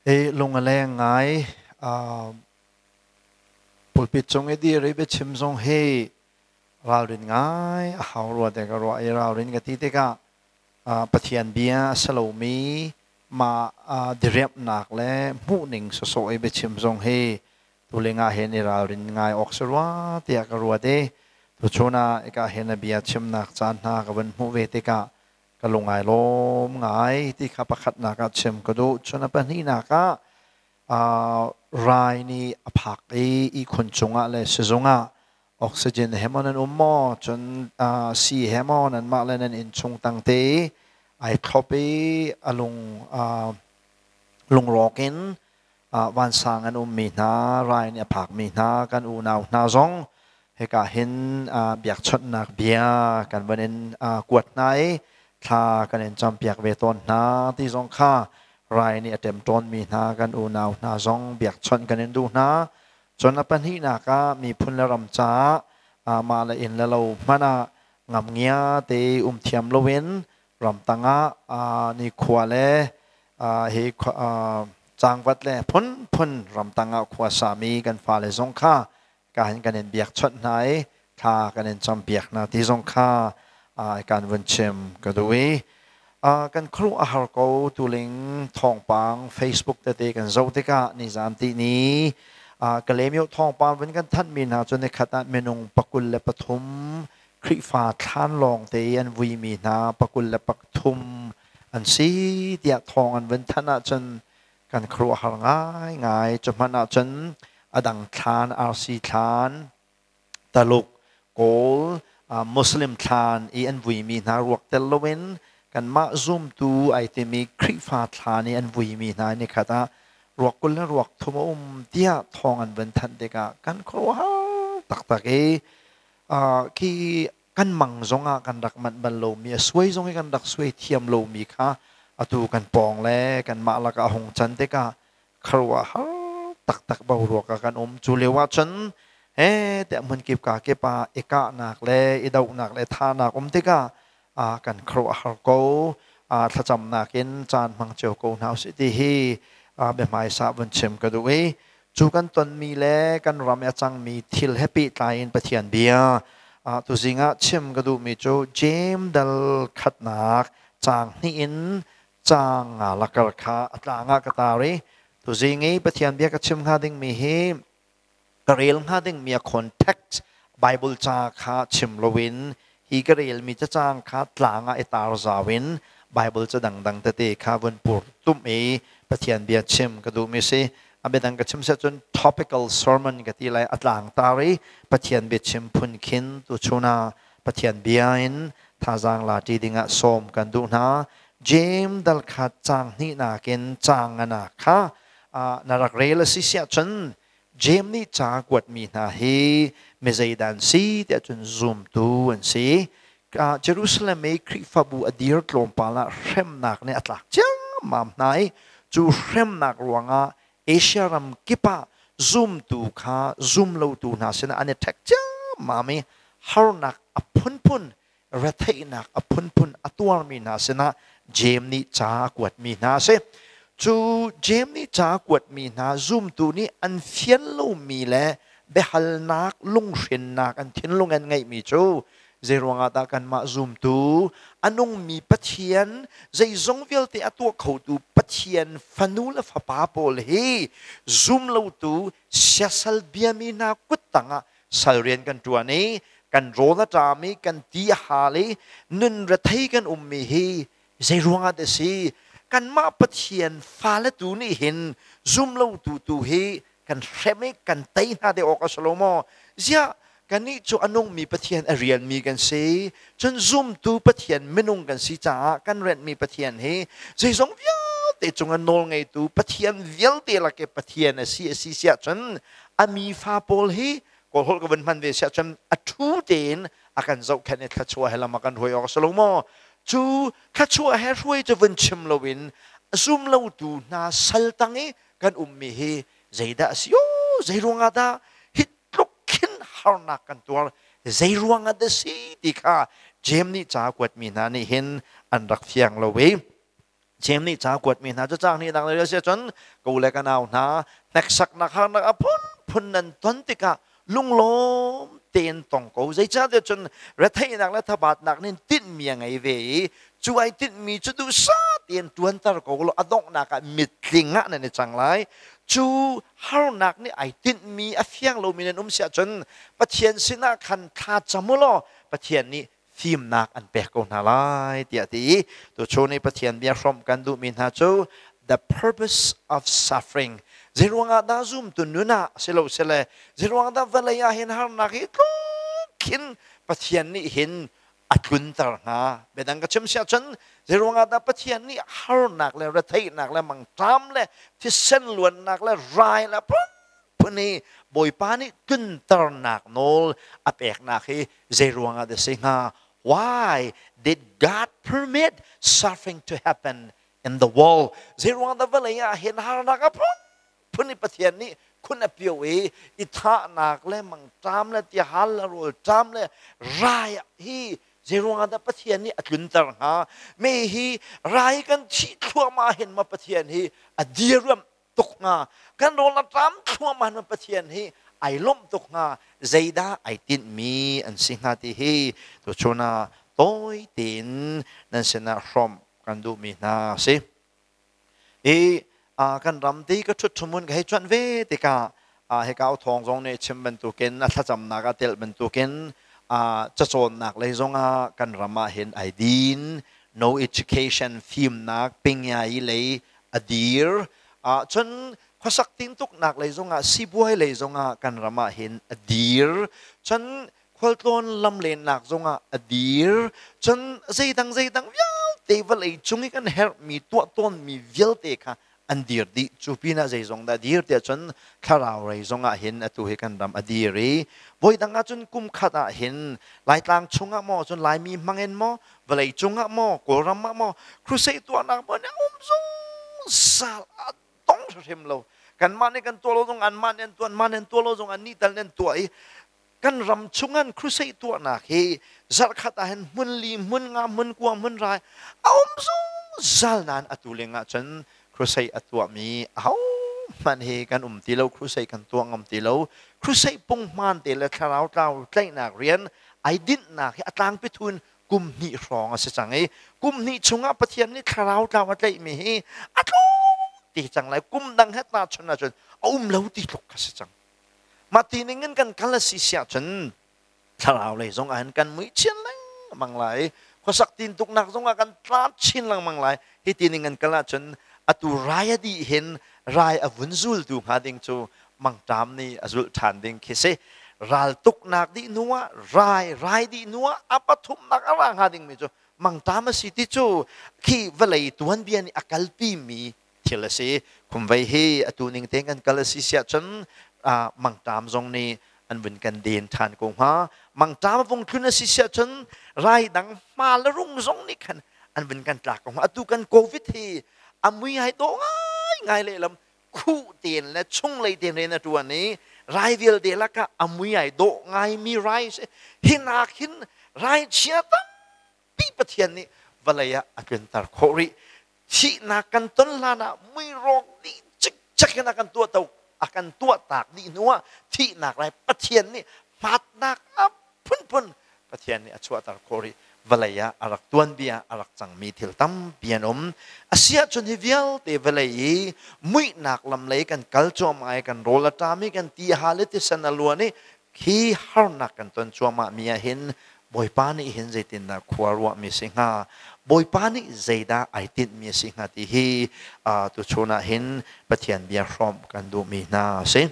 Hi lung a leng ngai. Pulpit cung i dir i biachim zong hi ralrin ngai a hau rua te ka ruah i ralrin ka ti tikah Pathian bia a si lomi mah diriamhnak le hmuhning sawsawh i biachim zong hi tuling ah hin i ralrin ngai awk si rua tiah ka ruat i tuchun ah ika hin a bia chimnak caan hna ka vun hmuh ve tikah ka lung ai lawm ngai ti kha pakhatnak ah chim ka duh. Cun a pahnihnak ah rai nih a phak i ihkhun cungah le sizung ah oxygen he maw nan um maw, cun sii he maw nanmah le nan innchung tangte i ai thlop i a lung lungrawk in vansang an ummi hna, rai nih a phakmi hna kan unau hna zong hika hin biakchawnhnak bia kan van in kuat hna i thla kan in campiak ve tawn hna ti zong kha rai nih a ṭemṭawnmi hna kan unau hna zong biakchawnh kan in duh hna. Cun a pahnihnak ah miphun le ram caah mah le inn le lo hmanh ah ngamngia te um thiam loin ramtang ah nikhua le hi cangvat le phunphun ramtang ah khua sami kan fale zong kha ka hin kan in biakchawnh hna i thla kan in campiak hna ti zong kha kan vun chim ka duh i kan khuaruah a har ko. Tuling thawngpang Facebook tete kan zoh tikah nizan ti ni Kalaymyo thawngpang vun kan thanhmi hna cu nikhat ah minung 23, Khrihfa thlan lawng te i an vuimi hna 23 an si tiah thawng an vun thanh ahcun kan khuaruahhar ngaingai. Cu hmanh ahcun a dang thlan, RC thlan, Taluk, Kawl, Muslim thlan i an vuimi hna ruak tel loin kanmah zumtu ai timi Khrihfa thlan i an vuimi hna nikhat ah ruak 20 le ruak 30 a um tiah thawng an vun thanh tikah kan khuaruahhar taktak i khi kan mang zongah kan rak manh bal lomi, a suai zong i kan rak suai thiam lomi kha atu kan pawng le kanmah lakah a hung can tikah khuaruahhar taktak boruak ah kan um. Cu lio ah cun he tiah hmunkip ka kip ah i kahnak le i dohnak le thahnak um tikah kan khuaruahhar ko. Thlacamnak in caan hmang cio ko hna usih ti hi biahmaisa vun chim ka duh i cu kan tonmi le kan ram i a cangmi thil he pehtlai in Pathian bia tuzing ah chim ka duhmi cu Jeim dal khatnak caang hnih in caang nga lakar kha a tlang ah ka tar i tuzing i Pathian bia ka chim hnga dingmi hi ka rel hnga dingmi a context Bible ca kha chim loin hi ka relmi cacang kha tlang ah i tar zau in Bible ca dangdang tete kha vun pur tum i Pathian bia chim ka duhmi si. A biadang ka chim seh cun topical sermon ka ti lai, a tlang tar i Pathian bia chim phun khin tuchun ah Pathian bia in thazaang la ṭi dingah sawm kan duh hna. James dal khat caang hnihnak in caang nganak kha na rak rel a si siah cun James nih ca a kuatmi hna hi mi zeidah an si tiah cun zumtu an si. Jerusalem i Khrihfabu a dir tlawmpal ah hremnak nih a tlak ciammam hna i cu hremnak ruangah Asia ram kip ah zumtu kha zumlotu hna sinah an i ṭhek ciammam i harnak a phunphun, retheihnak a phunphun a tuarmi hna sinah Jeim nih ca a kuatmi hna a si. Cu Jeim nih ca a kuatmi hna zumtu nih an fian lomi le biahalnak, lunghrinnak an thinlung an ngeihmi cu zeiruangah dah kanmah zumtu, a nungmi Pathian, zeizong vialte a tuah khotu Pathian fanu le fapa pawl hi zumlotu siasal biami hna kut tangah sal rian kan ṭuan i kan rawl a ṭam i kan ti a hal i nun rethei kan ummi hi zei ruangah dah si? Kanmah Pathian fale tu nih hin zumlotu tu hi kan hrem i kan tei hna deuh awk a si lo maw? Ziah kannih cu a nungmi Pathian a rianmi kan si, cun zumtu Pathian minung kan si caah kan renhmi Pathian hi zeizong vialte cung a nawl ngeitu Pathian vialte lak i Pathian a si a si siah cun a mi fa pawl hi, Kawlholh ka vun hman ve siah cun, a ṭhu tein a kan zohkhenh i thluachuah he lam a kan hruai awk a si lo maw? Cu thluachuah he hruai cu vun chim loin zum lotu hna sal tang i kan ummi hi zeidah a si aw, zei ruangah dah hi tluk khin harnak kan tuar, zei ruangah dah si ti kha Jeim nih ca a kuatmi hna nih hin an rak fiang lo i. Cem nih ca kuatmi hna cu caang nih dang le si cun ko le ka nau hna, hneksaknak harnak a phunphun nan ton tikah lunglawm tein tong ko, zeicahtiah cun retheihnak le thabatnak nih tinhmi a ngei ve i cu ai tinhmi cu duhsah tein ṭuanter ko law a donghnak ah mitling ah nan i cang lai. Cu harnak nih ai tinhmi a fiang lomi nan um si ahcun Pathian sinah khan thla cam u law Pathian nih fimnak an pek ko hna lai tiah ti i tuchun i Pathian bia hrawmh kan duhmi hna cu the purpose of suffering. Zeiruangah dah zumtu nun ah silo sile zeiruang dah vawlei ah hin harnak hi tluk khin Pathian nih hin a tlunter hnga? Biadang ka chim siah cun, zeiruangah dah Pathian nih harnak le retheihnak le mangṭam le thisen luannak le rai le phun hi Bawipa nih tlunternak nawl a peknak hi zeiruangah dah si hnga? Why did God permit suffering to happen in the world? Zeiruang dah vawlei ah hin harnak a phun phun i Pathian nih khun a pio i i thahnak le mangṭam le tihal le rawlṭam le rai hi zeiruangah dah Pathian nih a tlunter hnga? Me hi rai kan thih thluahmah hin ma Pathian hi a diriam tuk hnga? Kan rawl a ṭam thluahmah hin ma Pathian hi ai lawmh tuk hnga? Zeidah ai tinhmi an si hnga ti hi tuchun ah tawi tein nan sinah hrawmh kan duhmi hna a si. I kan ram ti ka ṭhut ṭhumun ka hei cuanh ve tikah hika thawng zong nih chim bantukin, a thlacamnak a telh bantukin, cacawnnak lei zongah kan ram ah hin ai din, no education, fimnak pingyai lei a dir, cun khuasak tintuknak lei zongah, sibuai lei zongah kan ram ah hin a dir, cun khualtlawn lamlennak zongah a dir, cun zeidang zeidang vialte vawlei cung i kan herhmi tuah tawnmi vialte kha an dir dih. Cu pinah zeizong dah dir tiah cun thlarau rei zongah hin atu hi kan ram a dir i voidang ah cun kum khat ah hin Laitlang chungah maw, cun Laimi hmangin maw, vawlei cungah maw, Kawlram ah maw, crusade tuahnak maw nih um zungzal, a dong hrim lo. Kanmah nih kan tuah lo zong anmah nih an tuah, anmah nih an tuah lo zong annih tal nih an tuah i kan ram chungan crusade tuahnak hi zarhkhat ah hin hmun li, hmun nga, hmun kua, hmun rai a um zungzal nain atu leng ah cun crusade a tuahmi ahohmanh hi kan um ti lo. Crusade kan tuah ngam ti lo. Crusade punghman te le thlarau tlau tlaihnak rian ai dinhnak hi a tlangpi thun kum hnih hrawng a si cang i kum hnih chungah Pathian nih thlarau tlau a tlaihmi hi a tlawm ti cang lai. Kum dang het na chun ahcun a um lo ti tluk a si cang. Mah ti ning in kan kal a si siah cun thlarau lei zong ah hin kan mui chin lengmang lai, khuasak tintuknak zong ah kan tla chin lengmang lai. Hi ti ning kan kal ahcun atu rai a dih hin rai a vun zultu hnga ding cu mangṭam nih a zulh ṭhan ding khi si. Raltuknak dih hnu ah rai, rai dih hnu ah a pathumnak a ra hnga dingmi cu mangṭam a si ti cu khi vawlei tuanbia nih a kalpimi thil a si. Khumvei hi atu ning tein kan kal a si siah cun mangṭam zong nih an vun kan den ṭhan ko hnga. Mangṭam a vung tlun a si siah cun rai dang hma le rung zong nih khan an vun kan tlak ko hnga. Atu kan COVID hi a mui ai dawh ngai ngai lehlam, khuh tein le chunglei tein rian a ṭuan i rai vialte lakah a mui ai dawh ngaimi rai si. Hi nak hin rai chia tampi Pathian nih vawlei ah a tlunter khawh rih. Thihnak kan ton hlan ah muirawk dih cikcek in a kan tuah to a kan tuah tak dih hnu ah thihnak lai Pathian nih hmatnak a phunphun Pathian nih a chuahter khawh rih. Vawlei ah a rak tuanbia a rak cangmi thil tampi an um. Asiah cun hi vialte vawlei i muihnak lam lei kan kal cuahmah i kan rawl a ṭam i kan ti a hal i tisen a luan i khi harnak kan ton cuahmah mi ah hin Bawipa nih hin zeitindah khua ruahmi si hnga, Bawipa nih zeidah ai tinhmi a si hnga ti hi tuchun ah hin Pathian bia hrawmh kan duhmi hna a si.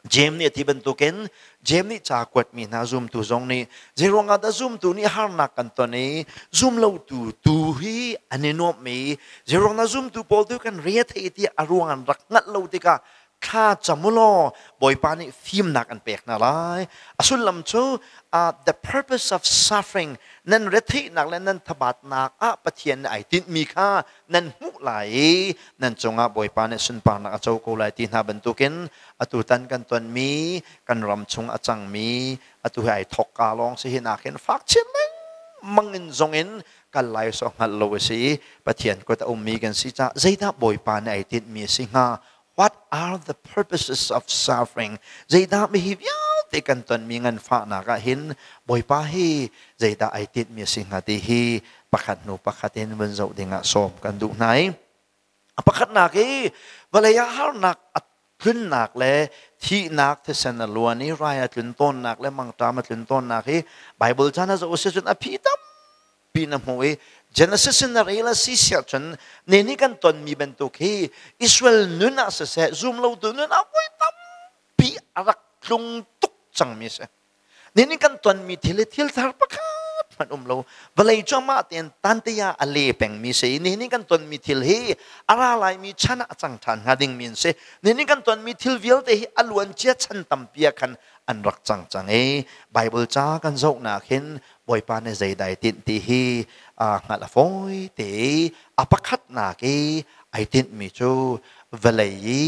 Jeim nih a ti bantukin, Jeim nih ca kuatmi hna zumtu zong nih zeiruangah dah zumtu nih harnak kan ton i zumlotu tu hi an i nuamh i zeiruang dah zumtu pawl tu kan re a thei ti a ruang an rak hngalh lo tikah thla cam u law Bawipa nih fimnak an pek hna lai. A sullam cu the purpose of suffering, nan retheihnak le nan thabatnak ah Pathian nih ai tinhmi kha nan hmuh lai i nan cungah Bawipa nih sunparnak a co ko lai ti hna bantukin atu tan kan tonmi, kan ram chung a cangmi atu hi ai thokka lawng si. Hi nak hin fak chin lengmang. Mang in zong in kal lai so hngalh lo a si i Pathian kut a ummi kan si caah zeidah Bawipa nih ai tinhmi a si hnga? What are the purposes of suffering? Zeidah mi hi vialte kan tonmi nganfahnak ah hin Bawipa hi zeidah ai tinhmi a si hnga ti hi pakhat hnu pakhat in vun zoh dingah sawm kan duh hna i a pakhatnak i vawlei ah harnak a tlunnak le thihnak thisen a luan i rai a tlun tawnnak le mangṭam a tlun tawnnak hi Bible chan a zoh si cun a phi tampi na hmu i Genesis in na rel a si siah cun ne nih kan tonmi bantuk hi Israel nun ah siseh zum lotu nun ah voi tampi a rak tlung tuk cangmi a si. Nihin kan tonmi thil hi thil thar pakhat hmanh um lo. Vawlei cu amah tein tante ah a le pengmi si. Nihin kan tonmi thil hi a ra laimi chan ah a cang ṭhan hnga dingmi an si. Nihin kan tonmi thil vialte hi a luancia chan tampi ah khan an rak cang cang i Bible ca kan zohnak hin Bawipa nih zeidai tinh ti hi hngalh a fawi te i a pakhatnak i ai tinhmi cu vawlei i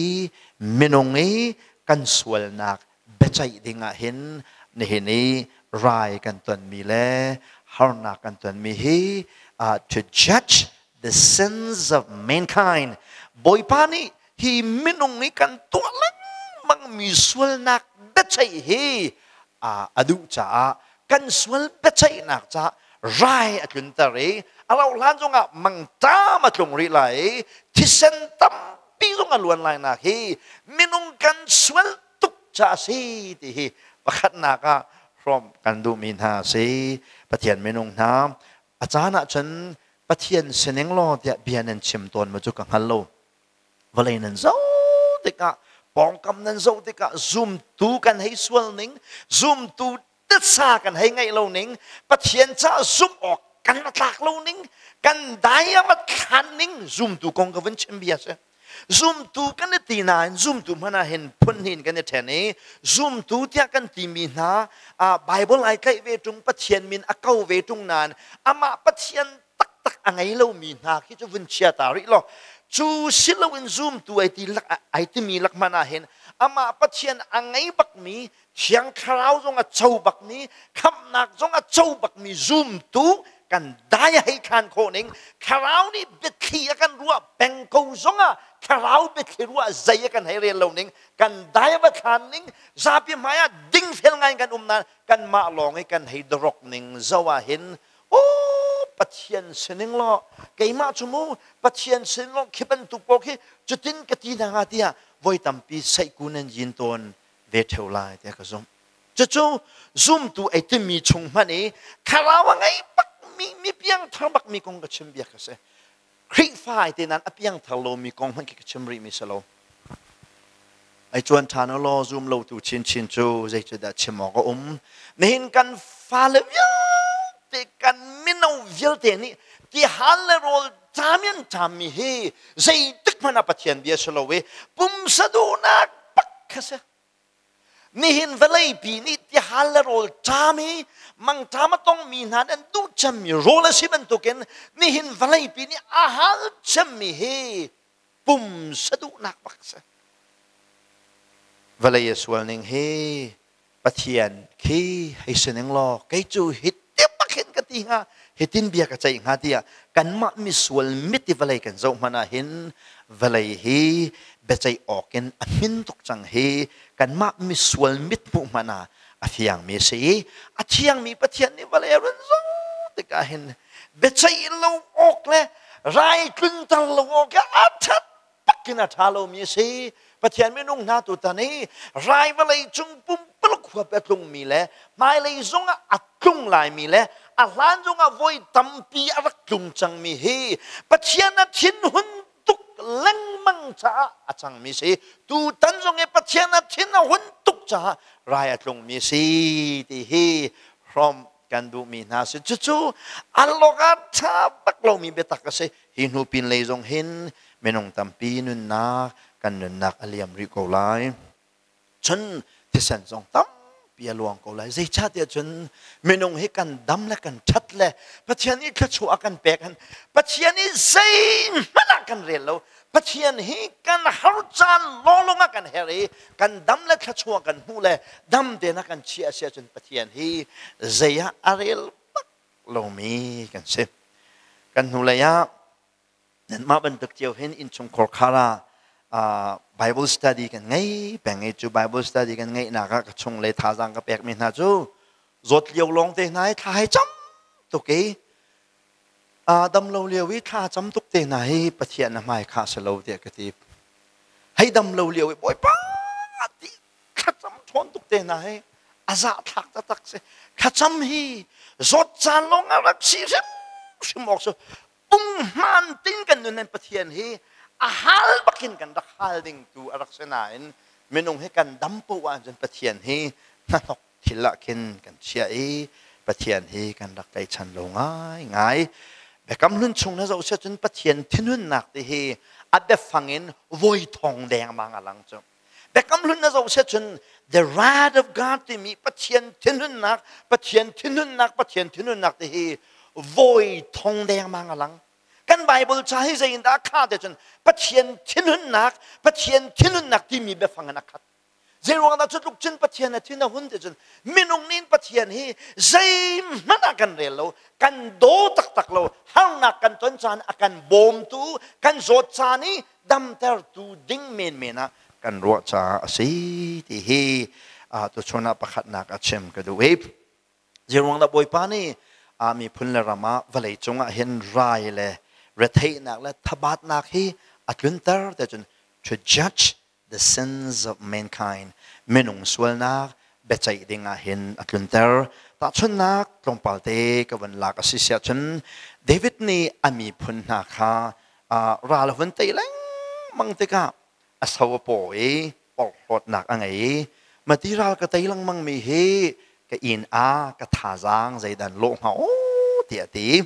minung i kan sualnak biaceih ding ah hin nihin i rai kan tonmi le harnak kan tonmi hi to judge the sins of mankind. Bawipa nih hi minung i kan tuah lengmangmi sualnak biaceih hi a duh caah kan sual biaceihnak caah rai a tlunter i a rauh hlan zongah mangṭam a tlung rih lai i thisen tampi zong a luan lai nak hi minung kan sual tuk ca a si ti hi pakhatnak ah hrawm kan duhmi hna a si. Pathian minung hna, a caan ah cun Pathian sining law tiah bia nan chim tawn ma cu ka hngal lo. Vawlei nan zoh tikah, pawngkam nan zoh tikah zumtu kan hei sual ning, zumtu titsa kan hei ngaih lo ning, Pathian caah zumh awk kan tlak lo ning, kan dai a va thlan ning, zumtu kong ka vun chim bia si. Zumtu kan i ti nain zumtu hmanh ah hin phun hnih in kan i ṭhen i zumtu tiah kan timi hna Bible ai tlaih ve ṭung, Pathian min a ko ve ṭung nain amah Pathian taktak a ngei lomi hna khi cu vun chia ta rih law cu si loin zumtu ai ti lak ai timi lak hmanh ah hin amah Pathian a ngei bakmi, Thiang Thlarau zong a co bakmi, khamhnak zong a co bakmi zumtu kan dai a hei khan khawh ning, Thlarau nih biathli a kan ruah peng ko zongah Thlarau biathli ruah zei a kan hei rel lo ning, kan dai a va thlan ning, zapi hmai ah dingfel ngai kan um nain kanmah lawng i kan hei dorok ning zo ah hin aw Pathian sining law keimah cu mu Pathian sining law khi bantuk pawl khi cutin ka ti hna hnga tiah voi tampi seihku nan yin tawn ve ṭheo lai tiah ka zumh. Cucu zumtu ei timi chung hmanh i thlarau a ngei bakmi mi piangthar bakmi kong ka chim bia ka si. Khrihfa ai te nain a piangthar lomi kong hmanh khi ka chim rihmi si lo. Ai cuan ṭhan u law zum lotu chinchin cu zei cu dah chim awk a um. Nihin kan fale vialte kan mino vialte nih tihal le rawl ṭam in ṭammi hi zeitik hmanh ah Pathian bia si lo i pumsa duhnak bak kha si. Nihin vawleipi nih tihal le rawl ṭam i mangṭam a tongmi hna nih an duh cemmi rawl a si bantukin nihin vawleipi nih a hal cemmi hi pumsa duhnak bak si. Vawlei a sual ning hi Pathian khi hei si ning law kei cu hi bak hin ka ti hnga, hitin bia ka ceih hnga tiah kanmah misual mit i vawlei kan zoh hmanh ah hin vawlei hi biaceih awk in a hmin tuk cang hi kanmah misual mit hmuh hmanh ah a fiangmi a si i a thiangmi Pathian nih vawlei a run zoh tikah hin biaceih lo awk le rai tlunter lo awk a ṭhat tak in a ṭha lomi a si. Pathian minung hna tutan i rai vawlei cung pumpuluk huap a tlungmi le hmailei zongah a tlung laimi le a hlan zongah voi tampi a rak tlung cangmi hi Pathian a thinhun tuk lengmang caah a cangmi si. Tutan zong i Pathian a thin a hun tuk caah rai a tlungmi si ti hi hrawm kan duhmi hna si. Cucu a lok ah ṭha bak lomi biatak a si. Hi hnu pinlei zong hin minung tampi nunnak kan nunnak a liam rih ko lai. Cun thisen zong tampi a luang ko lai. Zeicahtiah cun minung hi kan dam le kan ṭhat le Pathian nih thluachuah a kan pek han Pathian nih zeihmanh ah kan rel lo. Pathian hi kan har caan lawnglawng ah kan herh i kan dam le thluachuah kan hmuh le dam tein a kan chiah a si ahcun Pathian hi zei ah a rel bak. lomi kan si. Kan hnulei ah nanmah bantuk cio hin innchungkhar khar ah Bible study kan ngei peng i cu Bible study kan ngeihnak ah ka chung le thazaang ka pekmi hna cu zawt lio lawng te hna i thla hei cam tuk i dam lo lio i thla cam tuk te hna hi Pathian na hmai kha si lo tiah ka ti. Hei dam lo lio i Bawipa ti thlacam ṭhawn tuk te hna hi a zahthlak taktak si. Thlacam hi zawt caan lawng ah rak si hrimhrim awk cu punghman tin kan nun in Pathian hi a hal bakin kan rak hal ding tu a rak si nain minung hi kan dam poah ahcun Pathian hi hnahnok thil ah khin kan chiah i Pathian hi kan rak tlaichan lo ngaingai. Biakam Hlun chung na zoh si ahcun Pathian thinhunnak ti hi a biafang in voi thong dengmang a lang cu. Biakam Hlun na zoh si ahcun the wrath of God timi Pathian thinhunnak, Pathian thinhunnak, Pathian thinhunnak ti hi voi thong dengmang a lang. Kan Bible ca hi zei in dah a khah te cun Pathian thinhunnak, Pathian thinhunnak timi biafang in a khat. Zeiruang dah cutluk cun Pathian a thin a hun ti cun minung nih Pathian hi zeihmanh ah kan rel lo, kan daw taktak lo, harnak kan ton caan a kan bawmtu, kan zawt caan i damtertu ding menmen ah kan ruah caah a si ti hi tuchun ah pakhatnak a chim ka duh i zeiruang dah Bawipa nih a miphun le ram ah vawlei cungah hin rai le retheihnak le thabatnak hi a tlunter te cun to judge the sins of mankind minung sualnak biaceih ding ah hin a tlunter. Tahchunhnak tlawmpal te ka van lak a si siah cun David nih a miphun hna kha ral a hun tei lengmang tikah a so a paw i porhlawtnak a ngei i mati ral ka tei lengmang mi hi ka inn ah ka thazaang zeidan lawh hnga aw tiah a ti.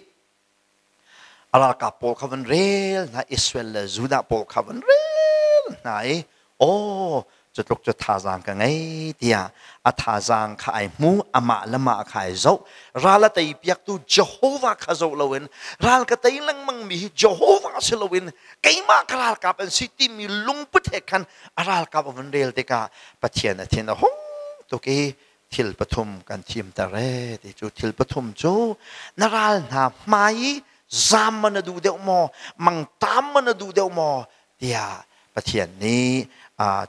A ralkap pawl kha van rel hna, Israel le Judah pawl kha van rel hna i aw cu tluk cu thazaang ka ngei tiah a thazaang kha ai hmu, amah le mah kha ai zoh. Ral a tei piaktu Jehovah kha zoh loin ral ka tei lengmang mi hi Jehovah si loin keimah ka ralkap an si timi lungput he khan a ralkap a van rel tikah Pathian a thin a hung tuk i thil pathum kan thimter ee ti cu thil pathum cu na ral hna hmai i zaam man na duh deuh maw, mangtaam man na duh deuh maw tiah Pathian nih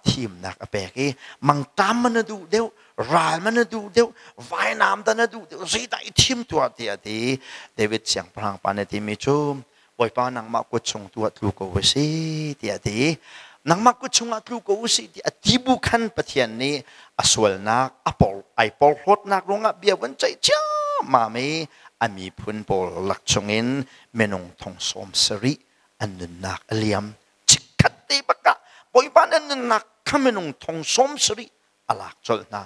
thimnak a pek i mangtaam man na duh deuh, ral man na duh deuh, vainam dah na duh deuh, zeidah i thim tuah tiah a ti. David siangpahrang pa nih a timi cu Bawipa, nangmah kut chung tu ah tlu ko u si tiah a ti. Nangmah kut chungah tlu ko u si ti a ti bu khan Pathian nih a sualnak a por ai porhlawtnak ruangah bia van ceih ciammam i a miphun pawl lak chungin minung thong 70 an nunnak a liam. Chikkhat te bak ah Bawipa nih an nunnak kha minung thong 70 a lak colh hna.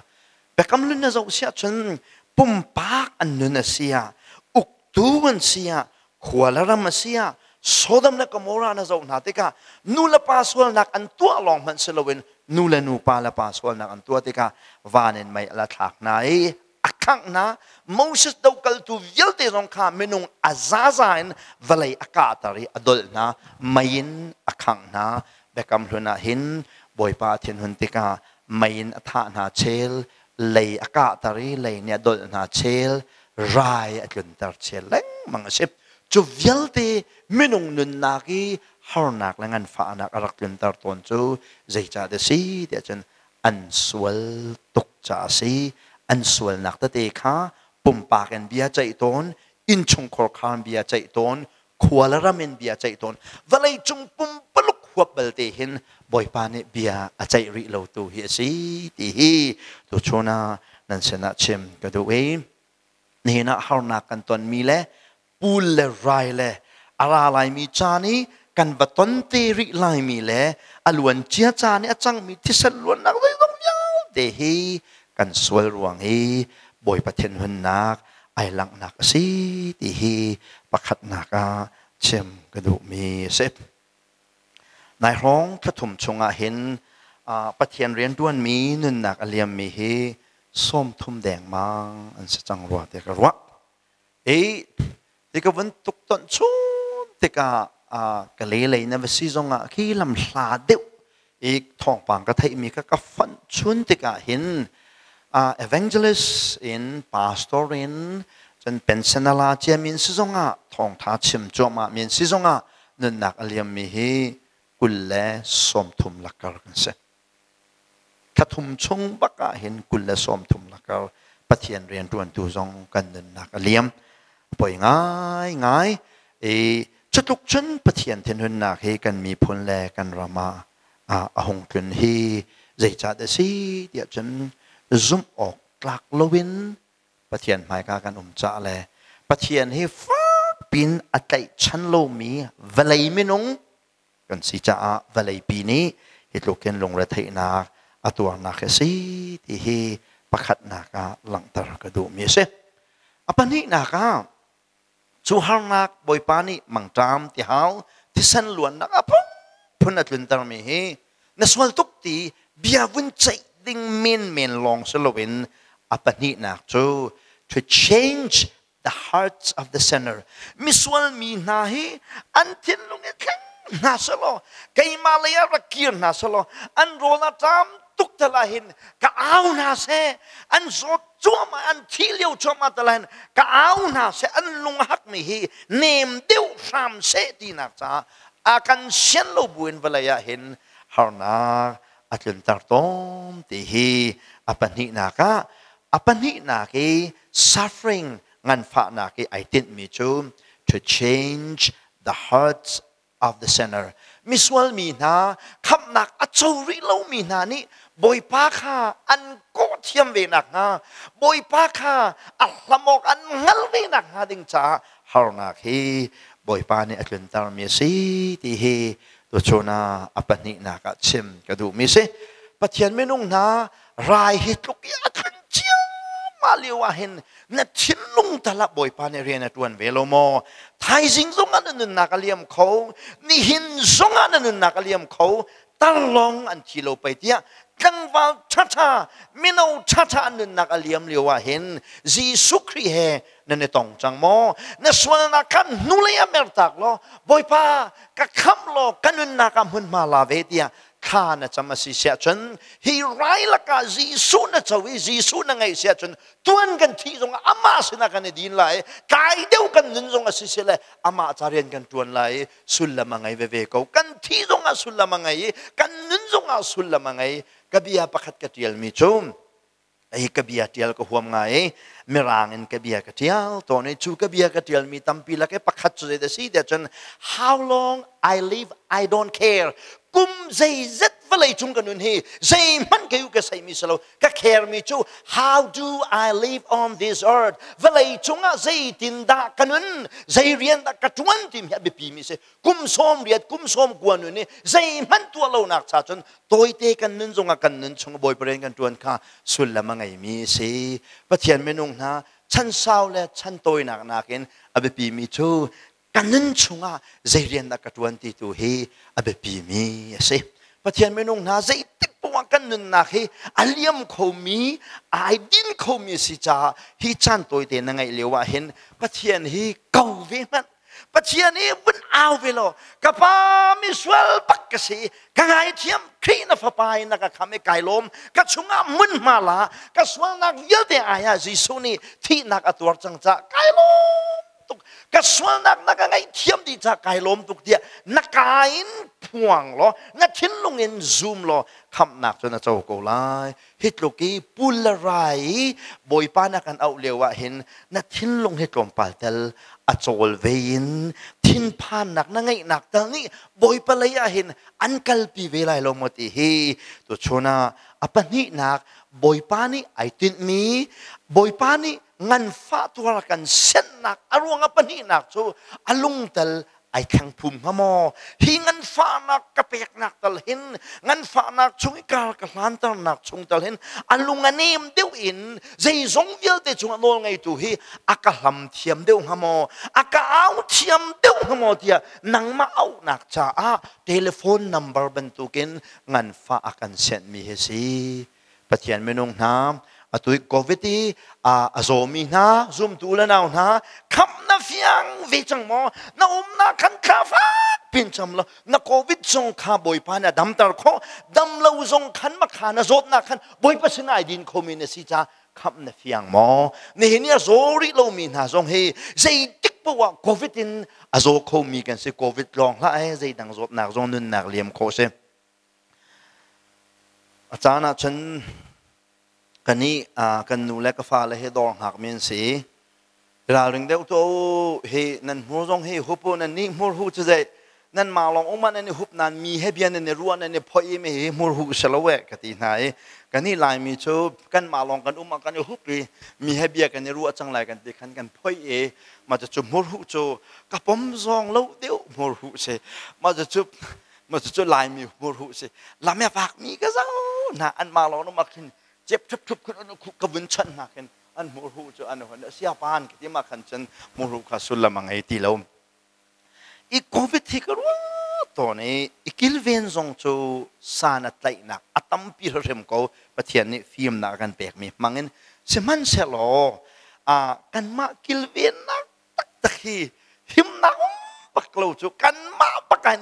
Biakam Hlun na zoh siah cun pumpak an nun a si ah, uktu an si ah, khua le ram a si ah, Sodom le Gomorrah na zoh hna tikah nu le pa sualnak an tuah lawng hmanh si loin nu le nu, pa le pa sualnak an tuah tikah van in mei a la thlak hna i a khangh hna. Moses dokaltu vialte zong kha minung a zaza in vawlei a kahter i a dolh hna, mei in a khangh hna. Biakam Hlun ah hin Bawipa a thinhun tikah mei in a thah hna chel, lei a kahter i lei nih a dolh hna chel, rai a tlunter chel lengmang a si. Cu vialte minung nunnak i harnak le nganfahnak a rak tlunter tawn cu zeicah dah si tiah cun an sual tuk caah a si. An sualnak tete kha pumpak in bia ceih tawn, innchungkhar khan bia ceih tawn, khua le ram in bia ceih tawn, vawlei cung pumpaluk huap balte hin Bawipa nih bia a ceih rih lo tu hi a si ti hi tuchun ah nan sinah chim ka duh i nihin ah harnak kan tonmi le pul le rai le a ra laimi caan i kan va ton te rih laimi le a luan cia caan i a cangmi thisen luannak zeizong vialte hi kan sual ruang i Bawipa thinhunnak ai langhnak a si ti hi pakhatnak ah chim ka duhmi a si. Nai hrawng thlathum chungah hin Pathian rianṭuanmi nunnak a liammi hi 30 dengmang an si cang rua ti ka ruah. I ti ka vun tuk tonh chun tikah ka le lei na va si zongah khi lam hla deuh i thawngpang ka theihmi kha ka fonh chun tikah hin evangelist in, pastor in. Cun pension a la ciami an si zongah, thawngtha chim cuahmah mi an si zongah nunnak a liammi hi 23 lakar kan si. Thla chung bak ah hin 23 lakar Pathian rianṭuantu zong kan nunnak a liam. Poi ngaingai. I cutluk cun Pathian thinhunnak hi kan miphun le kan ram ah a hung tlun hi zeicah dah si tiah cun zumh awk tlak loin Pathian hmaika kan um cah le Pathian hi fakpin a tlaihchan lomi vawlei minung kan si caah vawleipi nih hi tluk hin lungretheihnak a tuarnak a si ti hi pakhatnak ah langhter ka duhmi a si. A pahnihnak ah cu harnak Bawipa nih mangṭam tihau thisen luannak a phunphun a tluntermi hi na sual tuk ti bia vun ceih ding menmen lawng si loin a pahnihnak cu to change the hearts of the sinner. Misual mi hna hi an thinlung i thleng hna selaw, keimah lei ah rak kir hna selaw, an rawl a ṭam tuk tal ah hin ka au hna seh, an zawt cuahmah, an thih lio cuahmah tal ah hin ka au hna seh, an lung a hakmi hi nem deuh hram seh tinak caah a kan sian lo buin vawlei ah hin harnak a tlunter tawn ti hi a pahnihnak ah. A pahnihnak i suffering nganfahnak i ai tinhmi cu to change the hearts of the sinner. Misual mi hna, khamhnak a co rih lomi hna nih Bawipa kha an kawh thiam ve nakhnga, Bawipa kha a hlam awk an hngal ve nakhnga ding caah harnak hi Bawipa nih a tluntermi a si ti hi tuchun ah a pahnihnak ah chim ka duhmi si. Pathian minung hna, rai hi tluk i a tlun ciammah lio ah hin na thinlung tal ah Bawipa nih rian a ṭuan ve lo maw? Thaizing zongah na nunnak a liam kho, nihin zongah na nunnak a liam kho, tar lawng an thi lo pei tiah tlangval ṭhaṭha, mino ṭhaṭha an nunnak a liam lio ah hin Jesuh Khrih he nan i tong cang maw? Na sualnak kha hnulei ah mertak law Bawipa ka khamh law ka nunnak ah hmunhma la ve tiah thla na cam a si siah cun hi rai lakah Jesuh na co i Jesuh na ngeih siah cun tuan kan thih zongah amah sinah kan i din lai, tlai deuh kan nun zong a si si le amah ca rian kan ṭuan lai i sullam a ngei veve ko. Kan thih zongah sullam a ngei i kan nun zongah sullam a ngei. Ka bia pakhat ka ṭialmi cu hi ka bia ṭial ka huam ngai i mirang in ka bia ka ṭial tawn i cu ka bia ka ṭialmi tampi lak i pakhat cu zei dah si tiah cun "How long I live, I don't care." Kum zeizet vawlei cung ka nun hi zeihmanh ka ka seimi si lo. Ka care mi cu how do I live on this earth, vawlei cungah zeitin dah ka nun, zei rian dah ka ṭuan timi hi a biapi mi si. Kum 80, kum 90 nun i zeihmanh tuah lonak cha cun tawite kan nun zongah kan nun chung Bawipa rian kan ṭuan kha sullam a ngeimi a si. Pathian minung hna, chan sau le chan tawinak nakin a biapi mi cu ka nun chungah zei rian dah ka ṭuan ti tu hi a biapi mi a si. Pathian minung hna, zeitik poah kan nunnak hi a liam khomi, ai din khomi a si caah hi caan tawite na ngeih lio ah hin Pathian hi ko ve hmanh, Pathian i vun au ve law, "Ka pa, misual bak ka si, ka ngaithiam. Khrih na fapa in na ka kham i kai lawm. Ka chungah hmunhma la. Ka sualnak vialte ai ah Jesuh nih thihnak a tuar cang caah kai lawm tuk. Ka sualnak na ka ngaihthiam dih caah kai lawm tuk," tiah na ka in phuang law na thinlung in zum law khamhnak cu na co ko lai. Hi tluk i pul le rai i Bawipa na kan auh lio ah hin na thinlung hi tlawmpal tel a cawl ve in thinphannak na ngeihnak tal nih Bawipa lei ah hin an kalpi ve lai lo maw ti hi tuchun ah a pahnihnak Bawipa nih ai tinhmi, Bawipa nih nganfah tuar kan sennak a ruang a pahnihnak cu a lungtel ai thleng phum hnga maw? Hi nganfahnak ka peknak tal hin, nganfahnak chung i kar ka hlanternak chung tal hin a lung a nem deuh in zeizong vialte cungah nawl ngeitu hi a ka hlam thiam deuh hnga maw, a ka au thiam deuh hnga maw tiah nangmah auhnak caah telephone number bantukin nganfah a kan senhmi hi si. Pathian minung hna, atu i COVID i a zawmi hna, zumtu le nau hna, khamh na fiang ve cang maw? Na umnak khan thla fak pin cam law na COVID zong kha Bawipa nih a damter khawh. Dam lo zong khan makha na zawtnak khan Bawipa sin ai din khomi na si ca. Khamh na fiang maw? Nihin ni a zaw rih lomi hna zong hi zeitik paoh ah COVID in a zaw khomi kan si. COVID lawng hlah ai, zeidang zawtnak zong nunnak liam khawh si. A caan ah cun kanih kan nu le ka fale hi dawr hngakmi an si. Ralring deuh tuah u, hi nan hmur zong hi hup u, nan nih hmur hu cu zei nan mah lawng um ah nan i hup nan mi he bia nan i ruah nan i phoih i mi hi hmur hu si lo eh ka ti hna i kan i Laimi cu kan mah lawng kan um ah kan i hup i mi he bia kan i ruah cang lai kan ti khan kan phoih i mah cu hmur hu cu ka pom zong lo deuh hmur hu si mah cu mah cu Laimi hmur hu si lam e fak mi ka zo na an mah lawng um ah khin cep thup thup khin ka vun chanh hna khin an hmurhu cu an hun siapan ka ti ma khan cun hmurhu kha sullam a ngei ti lo. I COVID hi ka ruah tawn i i kilven zong cu san a tlaihnak a tampi hrim ko. Pathian nih fimnak a kan pekmi hmangin sihmanhsehlaw kanmah kilvennak taktak hi himnak um bak lo cu kanmah bak ah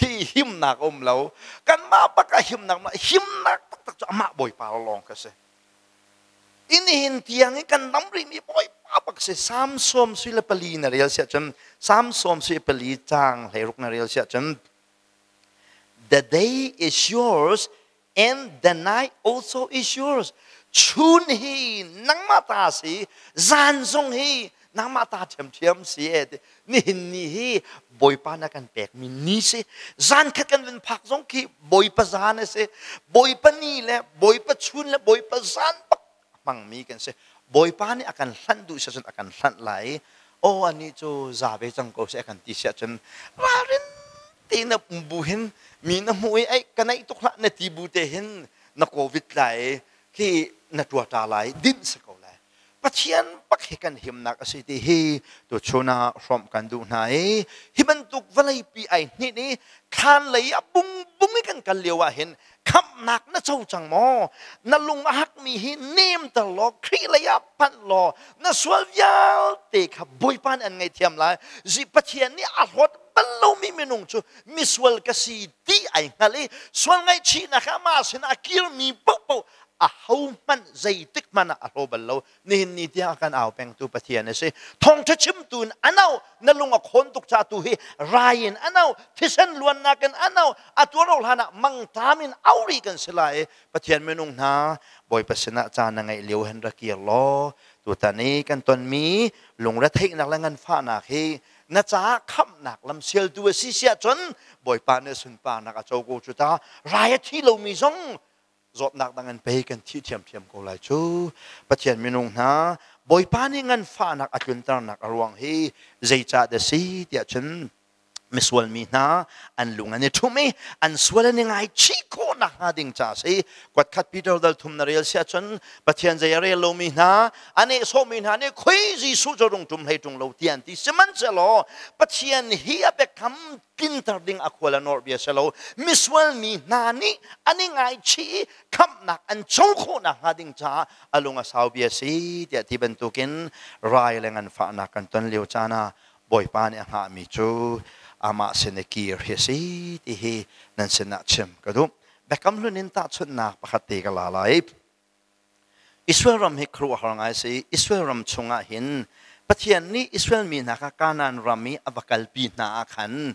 hi himnak um lo, kanmah bak ah himnak himnak taktak cu amah Bawipa lawng ka si. Inihin tiang i kan dam rihmi Bawipa bak si. Salm 94 na rel siah cun, Salm 94 caang 16 na rel siah cun, "The day is yours and the night also is yours." Chun hi nangmah ta si, zan zong hi nangmah ta ṭhiamṭhiam si e. Nihin ni hi Bawipa na kan pekmi ni si. Zan khat kan vun phak zong khi Bawipa zan a si. Bawipa ni le Bawipa chun le Bawipa zan bak hmangmi kan si. Bawipa nih a kan hlanh duh si cun a kan hlanh lai. Aw anih cu za ve cang ko seh a kan ti si ahcun ralrin tein na um bu hin mi na hmuh i ei ka naih tuk hlah na ti bu te hin na covid lai khi na ṭuaṭa lai dinh si ko lai. Pathian bak hi kan himnak a si ti hi tuchun ah hrawmh kan duh hna i hi bantuk vawleipi ai hninh i thlan lei a bungbung i kan kal lio ah hin khamhnak na co cang maw? Na lung a hakmi hi nemter law Khrih lei ah panh law na sual vialte kha Bawipa nih an ngaihthiam lai. Zi Pathian nih a hlawt bal lomi minung cu misual ka si ti ai hngal i sual ngaihchihnak amah sinah a kirmi paohpaoh ahohmanh zeitik hmanh ah a hlaw bal lo. Nihin ni tiang a kan au pengtu Pathian a si. Thawngṭha chimtu in an auh, na lung a khawn tuk ca tu hi rai in an auh, thisen luannak in an auh, a tuar hlan ah mangṭam in auh rih kan si lai. Pathian minung hna, Bawipa sinah caan na ngeih lio hin ra kir law tutan i kan tonmi lungretheihnak le nganfahnak hi na caah khamhnak lam sialtu a si siah cun Bawipa nih sunparnak a co ko cu ta. Rai a thi lomi zong zawtnak dang in pei kan thih ṭhiamṭhiam ko lai cu. Pathian minung hna, Bawipa nih nganfahnak a tlunternak a ruang hi zeicah dah si tiah cun misual mi hna an lung an i ṭhum i an sual an i ngaichih khawh nakhnga ding ca a si. Kuatkhat Peter dal thum na rel siah cun Pathian zei a rel lomi hna a nehsawhmi hna nih khoi Jesuh cu rung ṭum hlei ṭung lo tiah an ti. Sihmanhsehlaw Pathian hi a biakam tlinter ding a khual a nawr bia si lo. Misual mi hna nih an i ngaichih i khamhnak an co khawh nakhnga ding caah a lung a sau bia si tiah ti bantukin rai le nganfahnak kan ton lio caan ah Bawipa nih a hngahmi cu amah sin i kir hi a si ti hi nan sinah chim ka duh. Biakam Hlun in tahchunhnak pakhat te ka la lai. Israel ram hi khuaruahhar ngai a si. Israel ram chungah hin Pathian nih Israel mi hna kha Kanaan ram i a va kalpi hna ah khan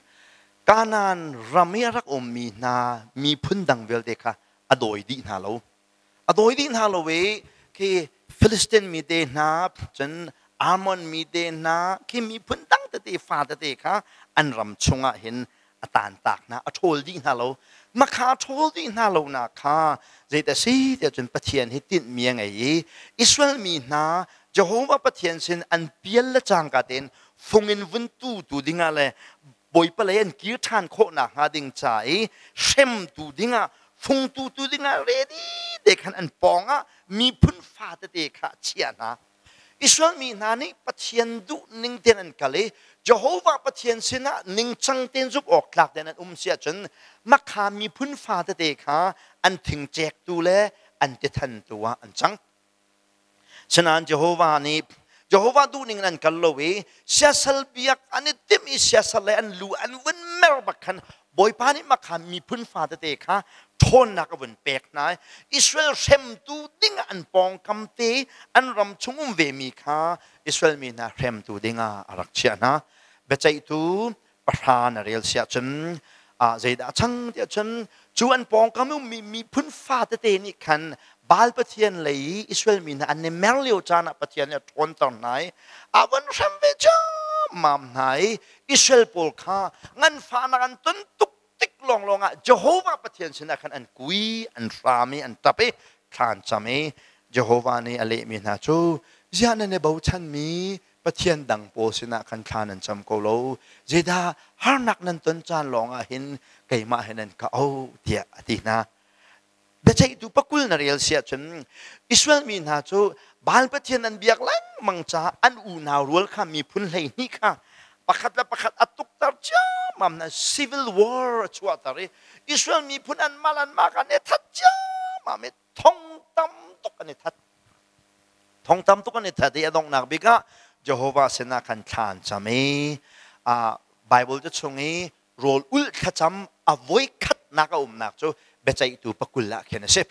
Kanaan ram i a rak ummi hna miphun dang vialte kha a dawi dih hna lo. A dawi dih hna lo i khi Philistine mi te hna, cun Ammon mi te hna, khi miphun dang tete fa tete kha an ram chungah hin a taantak hna, a ṭhawl dih hna lo. Makha a ṭhawl dih hna lonak kha zeit a si tiah cun Pathian hi tinhmi a ngei i Israel mi hna Jehovah Pathian sin an pial le cangka tein fung in vun tu tu dingah le Bawipa lei an kir ṭhan khawh nakhnga ding ca i hremtu dingah fungtu tu dingah ready te khan an pawngah miphun fa tete kha a chiah hna. Israel mi hna nih Pathian duh ning tein an kal i Jehovah Pathian sinah ningcang tein zumh awk tlak tein an um si ahcun makha miphun fa tete kha an thingcektu le an tithantu ah an cang. Sinain Jehovah nih Jehovah duh ning in an kal lo i siasal biak an i timh i siasal le an lu an vun mer bak khan Bawipa nih makha miphun fa tete kha ṭhawnnak a vun pek hna i Israel hremtu dingah an pawngkam te an ram chung um vemi kha Israel mi hna hremtu dingah a rak chiah hna. Biaceihtu pahra na rel siah cun zeidah a cang tiah cun cu an pawngkam ummi miphun fa tete nih khan Baal pathian lei i Israel mi hna an i mer lio caan ah Pathian nih a ṭhawnter hna i a von hrem ve ciammam hna i Israel pawl kha nganfahnak an ton tuk tik lawnglawng ah Jehovah Pathian sinah khan an kui, an hram i an ṭap i thla an cam i Jehovah nih a lehmi hna cu ziah nan i bochanmi Pathian dang pawl sinah khan thla nan cam ko lo, zeidah harnak nan ton caan lawngah hin keimah he nan ka auh tiah a ti hna. Biaceihtu pakul na rel si ahcun Israel mi hna cu Baal pathian an biak lengmang caah an unau rual kha miphun 12 kha pakhat le pakhat a tukter ciammam hna. Civil war a chuahter i Israel miphun anmah le anmah kha an i that ciammam i thong tam tuk an i that. Thong tam tuk an i that i a donghnak bik ah Jehovah sinah khan thla an cam i Bible cu chung i rawl ulh thlacam a voikhatnak a umnak cu biaceihtu pakul ah khin a si.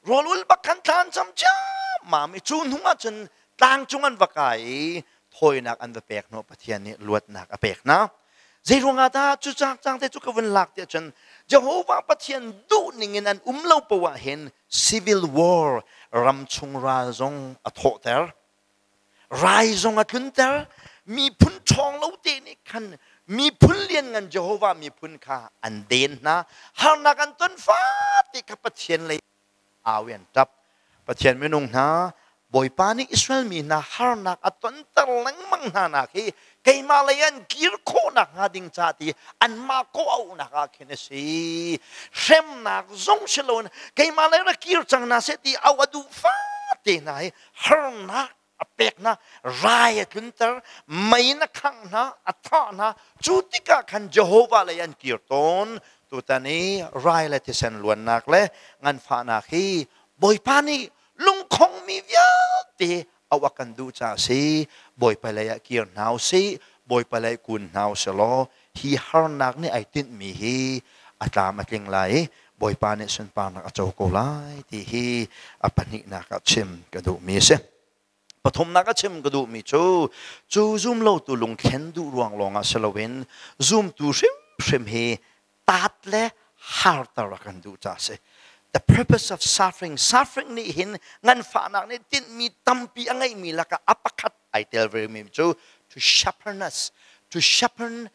Rawl ulh bak khan thla an cam ciammam i cu hnu ah cun tlang cung an va kai i thawinak an va pek hnawh Pathian nih luatnak a pek hna. Zei ruangah dah cu cang te cu ka vun lak tiah cun Jehovah Pathian duh ning in an um lo poah hin civil war ramchung ral zong a thawhter. Rai zong a tlunter. Miphun ṭhawng lo te nih khan miphun lianngan Jehovah miphun kha an den hna. Harnak an ton fate kha Pathian lei au i an ṭap. Pathian minung hna, Bawipa nih Israel mi hna harnak a tonter lengmang hna nak hi keimah lei an kir khawh nakhnga ding ca ti anmah kawh auhnak ah khin a si. Hremnak zong si loin keimah lei ra kir cang hna seh ti auh a duh fate hna hi harnak a pek hna, rai a tlunter, mei in a khangh hna, a thah hna. Cu tikah khan Jehovah lei an kir tawn. Tutan i rai le thisen luannak le nganfahnak hi Bawipa nih lungkhongmi vialte auh a kan duh caah a si. Bawipa lei ah kir hna u sih, Bawipa lei kun hna u sih law hi harnak nih ai tinhmi hi a tlam a tling lai i Bawipa nih sunparnak a co ko lai ti hi a pahnihnak ah chim ka duhmi a si. Pathumnak a chim ka duhmi cu cu zumlotu lungthlen duh ruang lawngah si loin zumtu hrimhrim hi taat le harter a kan duh caah a si. The purpose of suffering, suffering nih hin nganfahnak nih tinhmi tampi a ngeihmi lakah a pakhat ai tel vemi cu to sharpen us, to sharpen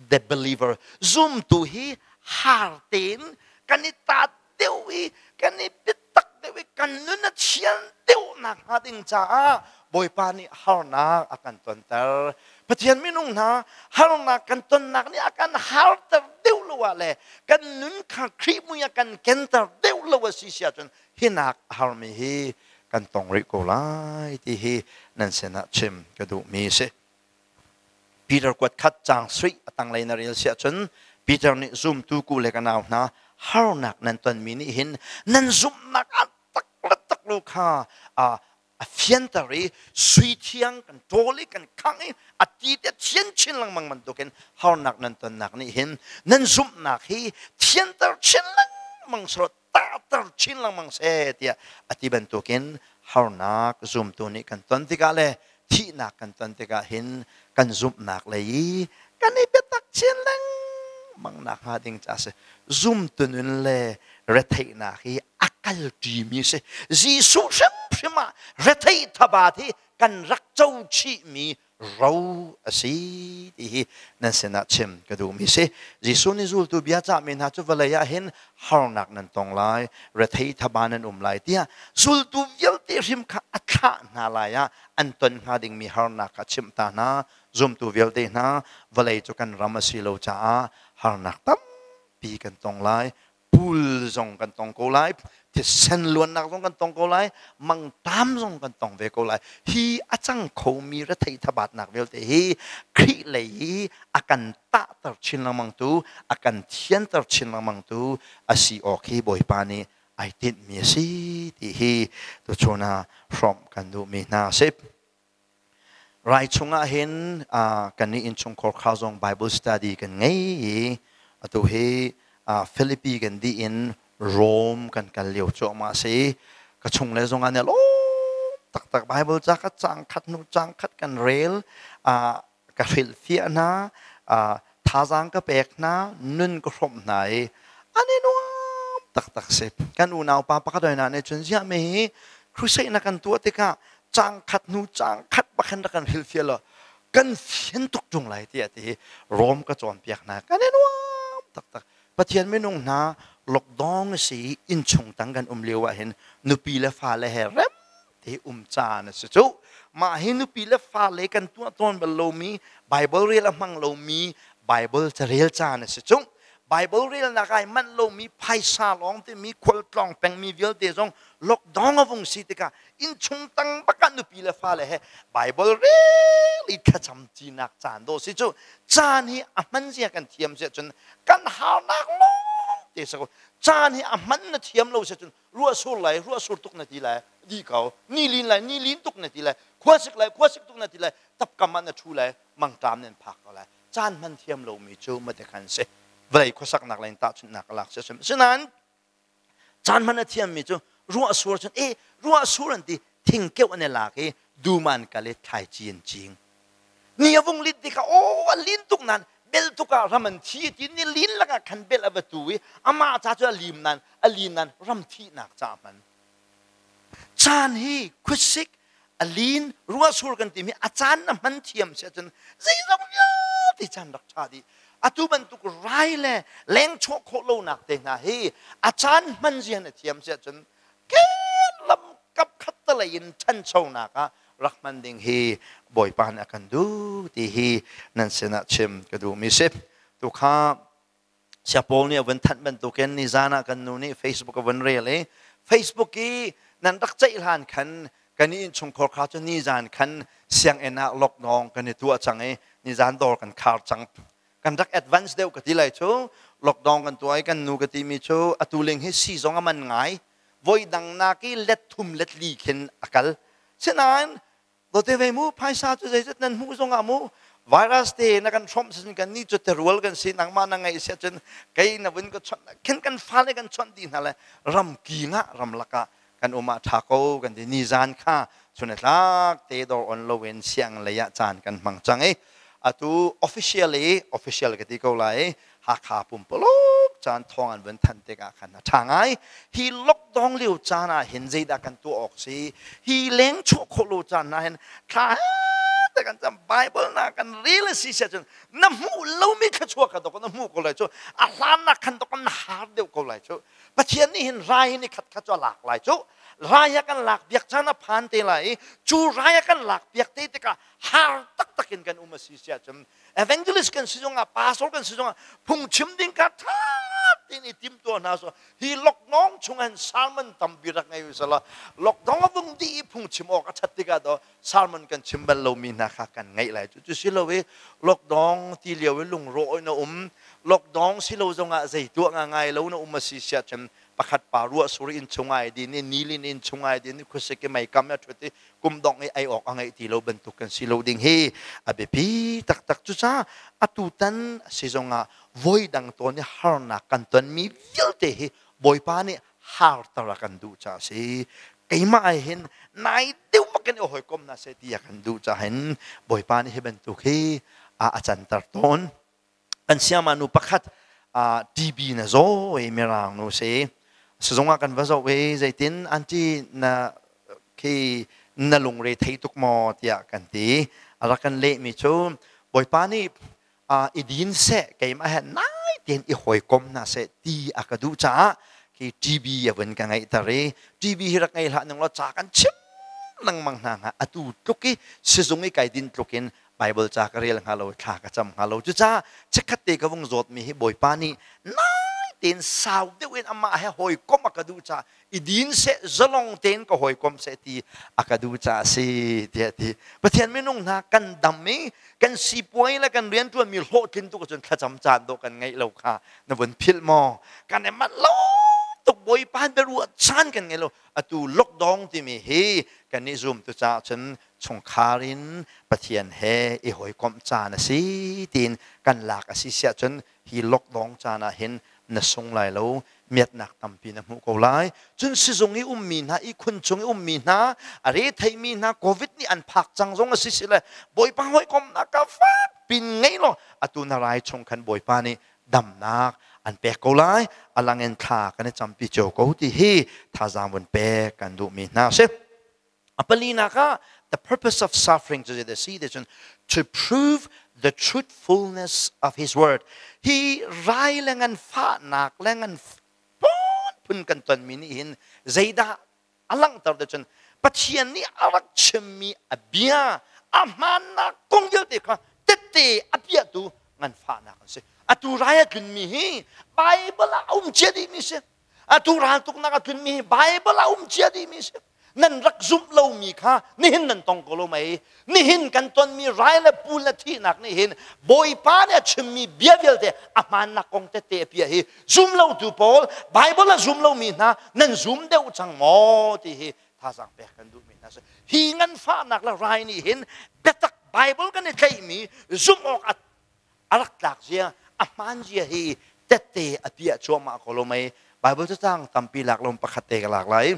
the believer. Zumtu hi har tein kan i taat deuh i kan i biatak deuh i kan nun a thian deuh nakhnga ding caah Bawipa nih harnak a kan tonter. Pathian minung hna, harnak kan tonnak nih a kan harter deuh lo ah le kan nun kha Khrih mui a kan kenter deuh lo a si si ahcun hinak a harmi hi kan tong rih ko lai ti hi nan sinah chim ka duhmi a si. Peter kuat khat caang suih a tanglei na rel si ahcun Peter nih zumtu ku le ka nau hna, harnak nan tonmi nih hin nan zumhnak a tak le tak lo kha a fianter i sui thiang kan ṭawl i kan khangh i a ti te thian chin lengmang bantukin harnak nan tonnak nih hin nan zumhnak hi thianter chin lengmang selaw tahter chin lengmang seh tiah a ti bantukin harnak zumtu nih kan ton tikah le thihnak kan ton tikah hin kan zumhnak lei i kan i biatak chin lengmang nakhnga ding ca a si. Zumtu nun le retheihnak hi a kalṭimi si. Jesuh hrimhrim ah retheih thabat hi kan rak co chihmi ro a si ti hi nan sinah chim ka duhmi si. Jesuh nih zultu bia cahmi hna cu vawlei ah hin harnak nan tong lai, rethei thaba nan um lai tiah zultu vialte hrim kha a thlah hna lai ah an ton hnga dingmi harnak kha chimh ta hna. Zumtu vialte hna, vawlei cu kan ram a si lo caah harnak tampi kan tong lai. Pul zong kan tong ko lai, thisen luannak zong kan tong ko lai, mangtam zong kan tong ve ko lai. Hi a cang khomi rethei thabatnak vialte hi Khrih lei i a kan tahter chin lengmang tu, a kan thianter chin lengmang tu a si awk hi Bawipa nih ai tinhmi a si ti hi tuchun ah hrawmh kan duhmi hna a si. Rai chungah hin kannih innchungkhar kha zong Bible study kan ngei i atu hi Philippi kan dih in Rome kan kal lio cuahmah a si. Ka chung le zong ah nih lawm taktak Bible ca ka cang khat hnu cang khat kan rel, ka hrilhfiah hna, thazaang ka pek hna, nun ka hrawmh hna i an i nuam taktak si. Kan unau pa pakhat hoi hna nih cun ziah mi hi crusade na kan tuah tikah cang khat hnu cang khat bakhin rak kan hrilhfiah law kan fian tuk ṭung lai tiah ti hi Rome ka cawnpiak hna. Kan i nuam taktak. Pathian minung hna lockdown a si i innchung tang kan um lio ah hin nupi le fale he rem te um caan a si cu. Mah hi nupi le fale kan tuah tawn bal lomi Bible rel a hmang lomi Bible carel caan a si cu. Bible relnak ai manh lomi phaisa lawng timi khualtlawng pengmi vialte zong lockdown a vung si tikah innchung tang bak ah nupi le fale he Bible rel i thlacam cinak caan dawh si cu. Caan hi a hman zia kan thiam si ahcun kan harnak lawng te si ko. Caan hi a hman na thiam lo si ahcun ruah sur lai, ruah sur tuk na ti lai, di ko. Ni lin lai, ni lin tuk na ti lai, khuasik lai, khuasik tuk na ti lai, tapkam ah na ṭhu lai, mangṭam nan phak ko lai. Caan hman thiam lomi cu mate khan si. Vawlei khuasaknak lei in tahchunhnak ka lak si. Asinain caan hman a thiammi cu ruah sur cun e ruah sur an ti, thing keuh an i lak i dum an kal i thlaici an cing. Ni a vung lin tikah aw a lin tuk nain bel tuk ah ram an thi ti ni lin lakah khan bel a va tu i amah ca cu a lim nain a lin nain ram thihnak ca hman. Caan hi khuasik a lin ruahsur kan timi a caan na hman thiam si ahcun zeizong vialte caan rak ṭha dih. Atu bantuk rai le leng chuah khawh lonak te hna hi a caan hman zia na thiam si ahcun lam kap khat talei in ṭhanchonak ah rak hman ding hi Bawipa nih a kan duh ti hi nan sinah chim ka duhmi si. Tu kha Saya Paul nih a vun thanh bantukin nizan ah kan nu nih Facebook a vun rel i Facebook i nan rak ceih hlan khan kan i innchungkhar kha cu nizan khan sianginn ah lockdown kan i tuah cang i nizan dawr kan khar cang. Kan rak advance deuh ka ti lai cu. Lockdown kan tuah i kan nu ka timi cu atu ling hi sii zong a man ngai, voi dang nak i let thum let li khin a kal. Sinain Dawte ve mu, phaisa cu zeizat nan hmuh zongah mu, virus te na kan hrawmh sin kan ni cu terual kan si, nangmah na ngaih si ahcun kei na vun ka chawnh khin kan fale kan chawnh dih hna le ram king ah ram lakah kan um ah ṭha ko kan ti. Nizan kha chun tlak te dawr on loin siang lei ah caan kan hmang cang i atu officially, official ka ti ko lai, Hakha pumpaluk caan thawng an vun thanh tikah khan a ṭha ngai. Hi lockdown lio caan ah hin zeidah kan tuah awk si? Hi leng chuah khawh lo caan ah hin thla te kan cam, Bible na kan rel a si siah cun na hmuh lomi thluachuah kha dok na hmuh ko lai cu. A hlan nak khan dok na har deuh ko lai cu. Pathian nih hin rai ni khat kha cu a lak lai cu. Rai a kan lak piak caan a phan te lai i cu rai a kan lak piak te tikah har taktak in kan um a si siah cun evangelist kan si zongah, pastor kan si zongah, phungchim ding kha ṭha tein i timtuah hna. So hi lockdown chung hin sermon tampi rak ngei usala lockdown a vung dih i phungchim awk a ṭhat tikah do sermon kan chim bal lomi hna kha kan ngaih lai. Cu cu si lo i lockdown ti lio i lungrawh in a um, lockdown si lo zongah zei tuah nga ngai lo na um a si siah cun, pakhat pa ruah sur in chung ai din i nilin in chung ai din i khuasik i mei kam a ṭhut i kum dongh i ei awk a ngeih ti lo bantuk kan si lo ding hi a biapi taktak. Cucaah atutan a si zongah voi dang tawn i harnak kan tonmi vialte hi Bawipa nih harter a kan duh caah a si. Keimah ai hin nai deuh bak in i hawikom hna seh ti a kan duh caah hin Bawipa nih hi bantuk hi a canter tawn. Kan siama nu pakhat TB na zaw i Mirang nu si. Sizung ah kan va zoh i zeitin auntie na khi na lungre thei tuk maw tiah kan ti. A rak kan lehmi cu Bawipa nih i din seh, keimah he nai tein i hawikom hna seh ti a ka duh caah khi TB a vun ka ngeihter i TB hi rak ngei hlah ning law ca kan chim lengmang hna hnga, atu tluk i sizung i kai din tluk in Bible ca ka rel hnga lo, thla ka cam hnga lo. Cucaah chikkhat te ka vung zawtmi hi Bawipa nih nai tein sau deuh in amah he hawikom a ka duh caah i din seh, zalong tein ka hawikom seh ti a ka duh caah a si tiah a ti. Pathian minung hna, kan dam i kan sipuai le kan rianṭuanmi hlawhtlin tuk ahcun thlacam caan dawh kan ngeih lo kha na vun philh maw? Kan i manh lo tuk, Bawipa biaruah caan kan ngei lo. Atu lockdown timi hi kan i zum tu caah cun chungkhar in Pathian he i hawikomh caan a si tiin kan lak a si siah cun hi lockdown caan ah hin na sung lai lo. Miatnak tampi na hmuh ko lai. Cun sizung i ummi hna, ihkhun cung i ummi hna, a retheimi hna, COVID nih an phak cang zong a si si le Bawipa hawikomhnak ka fak pin ngei law atu na rai chung khan Bawipa nih damnak an pek ko lai. A lang in thla kan i campi cio ko ti hi thazaang vun pek kan duhmi hna a si. A palinak ah the purpose of suffering cu zeidah a si ti cun to prove the truthfulness of his word. Hi rai le ngan fahnak le ngan phun kan tonmi nih hin zeidah a langhter ti cun Pathian nih a rak chimmi a bia a hmaannak kong vialte kha tette a piahtu nganfahnak an si. Atu rai a tlunmi hi Bible ah a um cia dihmi si. Atu raltuknak a tlunmi hi Bible ah um cia dihmi si. Nan rak zumh lomi kha nihin nan tong ko lo mei. Nihin kan tonmi rai le pul le thihnak nih hin Bawipa nih a chimmi bia vialte a hmaannak kong tette a piah hi zum lotu pawl Bible a zum lomi hna nan zum deuh cang maw ti hi thazaang pek kan duhmi hna si. Hi nganfahnak le rai nih hin biatak Bible kan i tlaihmi zumh awk a rak tlak zia a hmaan zia hi tette a piah cuahmah ko lo mei. Bible cacang tampi lak lo pakhat te ka lak lai.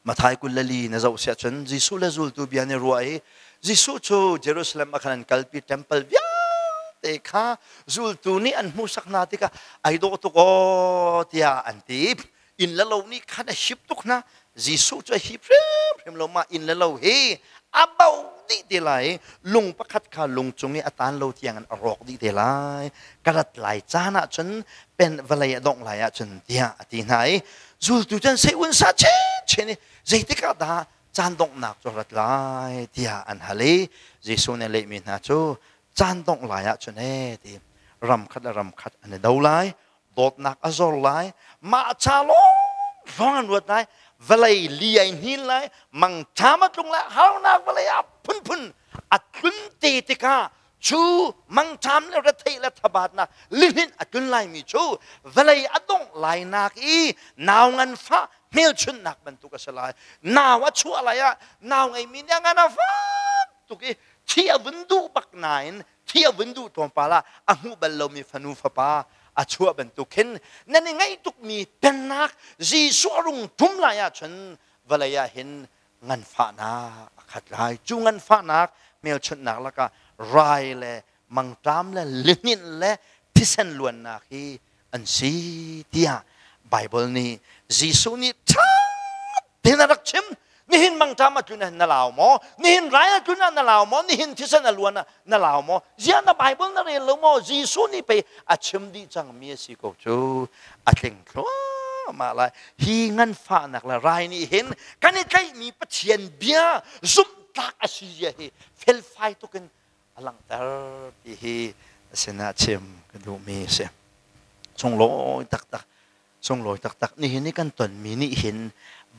Mathai 24 na zoh siah cun Jesuh le zultu bia nih ruah i Jesuh cu Jerusalem ah khan an kalpi. Temple vialte kha zultu nih an hmuhsak hna tikah ai dawh tuk aw tiah an ti. Inn le lo nih khan a hip tuk hna. Jesuh cu a hip hrimhrim lo. Mah inn le lo hi a bo dih te lai, lung pakhat kha lung cung i a tan lo tiang in a rawk dih te lai ka rat lai caan ah cun pen vawlei a dongh lai ah cun tiah a ti hna i zultu cun sei un sa chen chen i zeitik ah dah caan donghnak cu rat lai tiah an hal i Jesuh nih lehmi hna cu caan dongh lai ah cun e ti ram khat le ram khat an i do lai, dawtnak a zor lai, mah ca lawng lawng an ruat lai, vawlei li ai hnin lai, mangṭam a tlung lai, harnak vawlei ah phunphun a tlun te tikah cu mangṭam le retheih le thabatnak lihninh a tlun laimi cu vawlei a dongh lainak i nau nganfah hmelchunhnak bantuk a si lai. Nau a chuah lai ah nau ngeimi nih a ngan a fak tuk i thi a vun duh bak nain thi a vun duh tlawmpal ah a hmuh bal lomi fanu fapa a chuah bantuk khin nan i ngaih tukmi pennak Jesuh a rung ṭum lai ahcun vawlei ah hin nganfahnak a khat lai. Cu nganfahnak hmelchunhnak lakah rai le mangṭam le lihninh le thisen luannak hi an si tiah Bible nih Jesuh nih ṭha tein a rak chim. Nihin mangṭam a tlun ah na lau maw? Nihin rai a tlun ah na lau maw? Nihin thisen a luan ah na lau maw? Ziah na Bible na rel lo maw? Jesuh nih pei a chim dih cangmi a si ko cu. A tling thluahmah lai. Hi nganfahnak le rai nih hin kan i tlaihmi Pathian bia zumhtlak a si zia hi felfai tuk in a langhter ti hi sinah chim ka duhmi a si. Sunglawi taktak, sunglawi taktak. Nihin i kan tonmi nih hin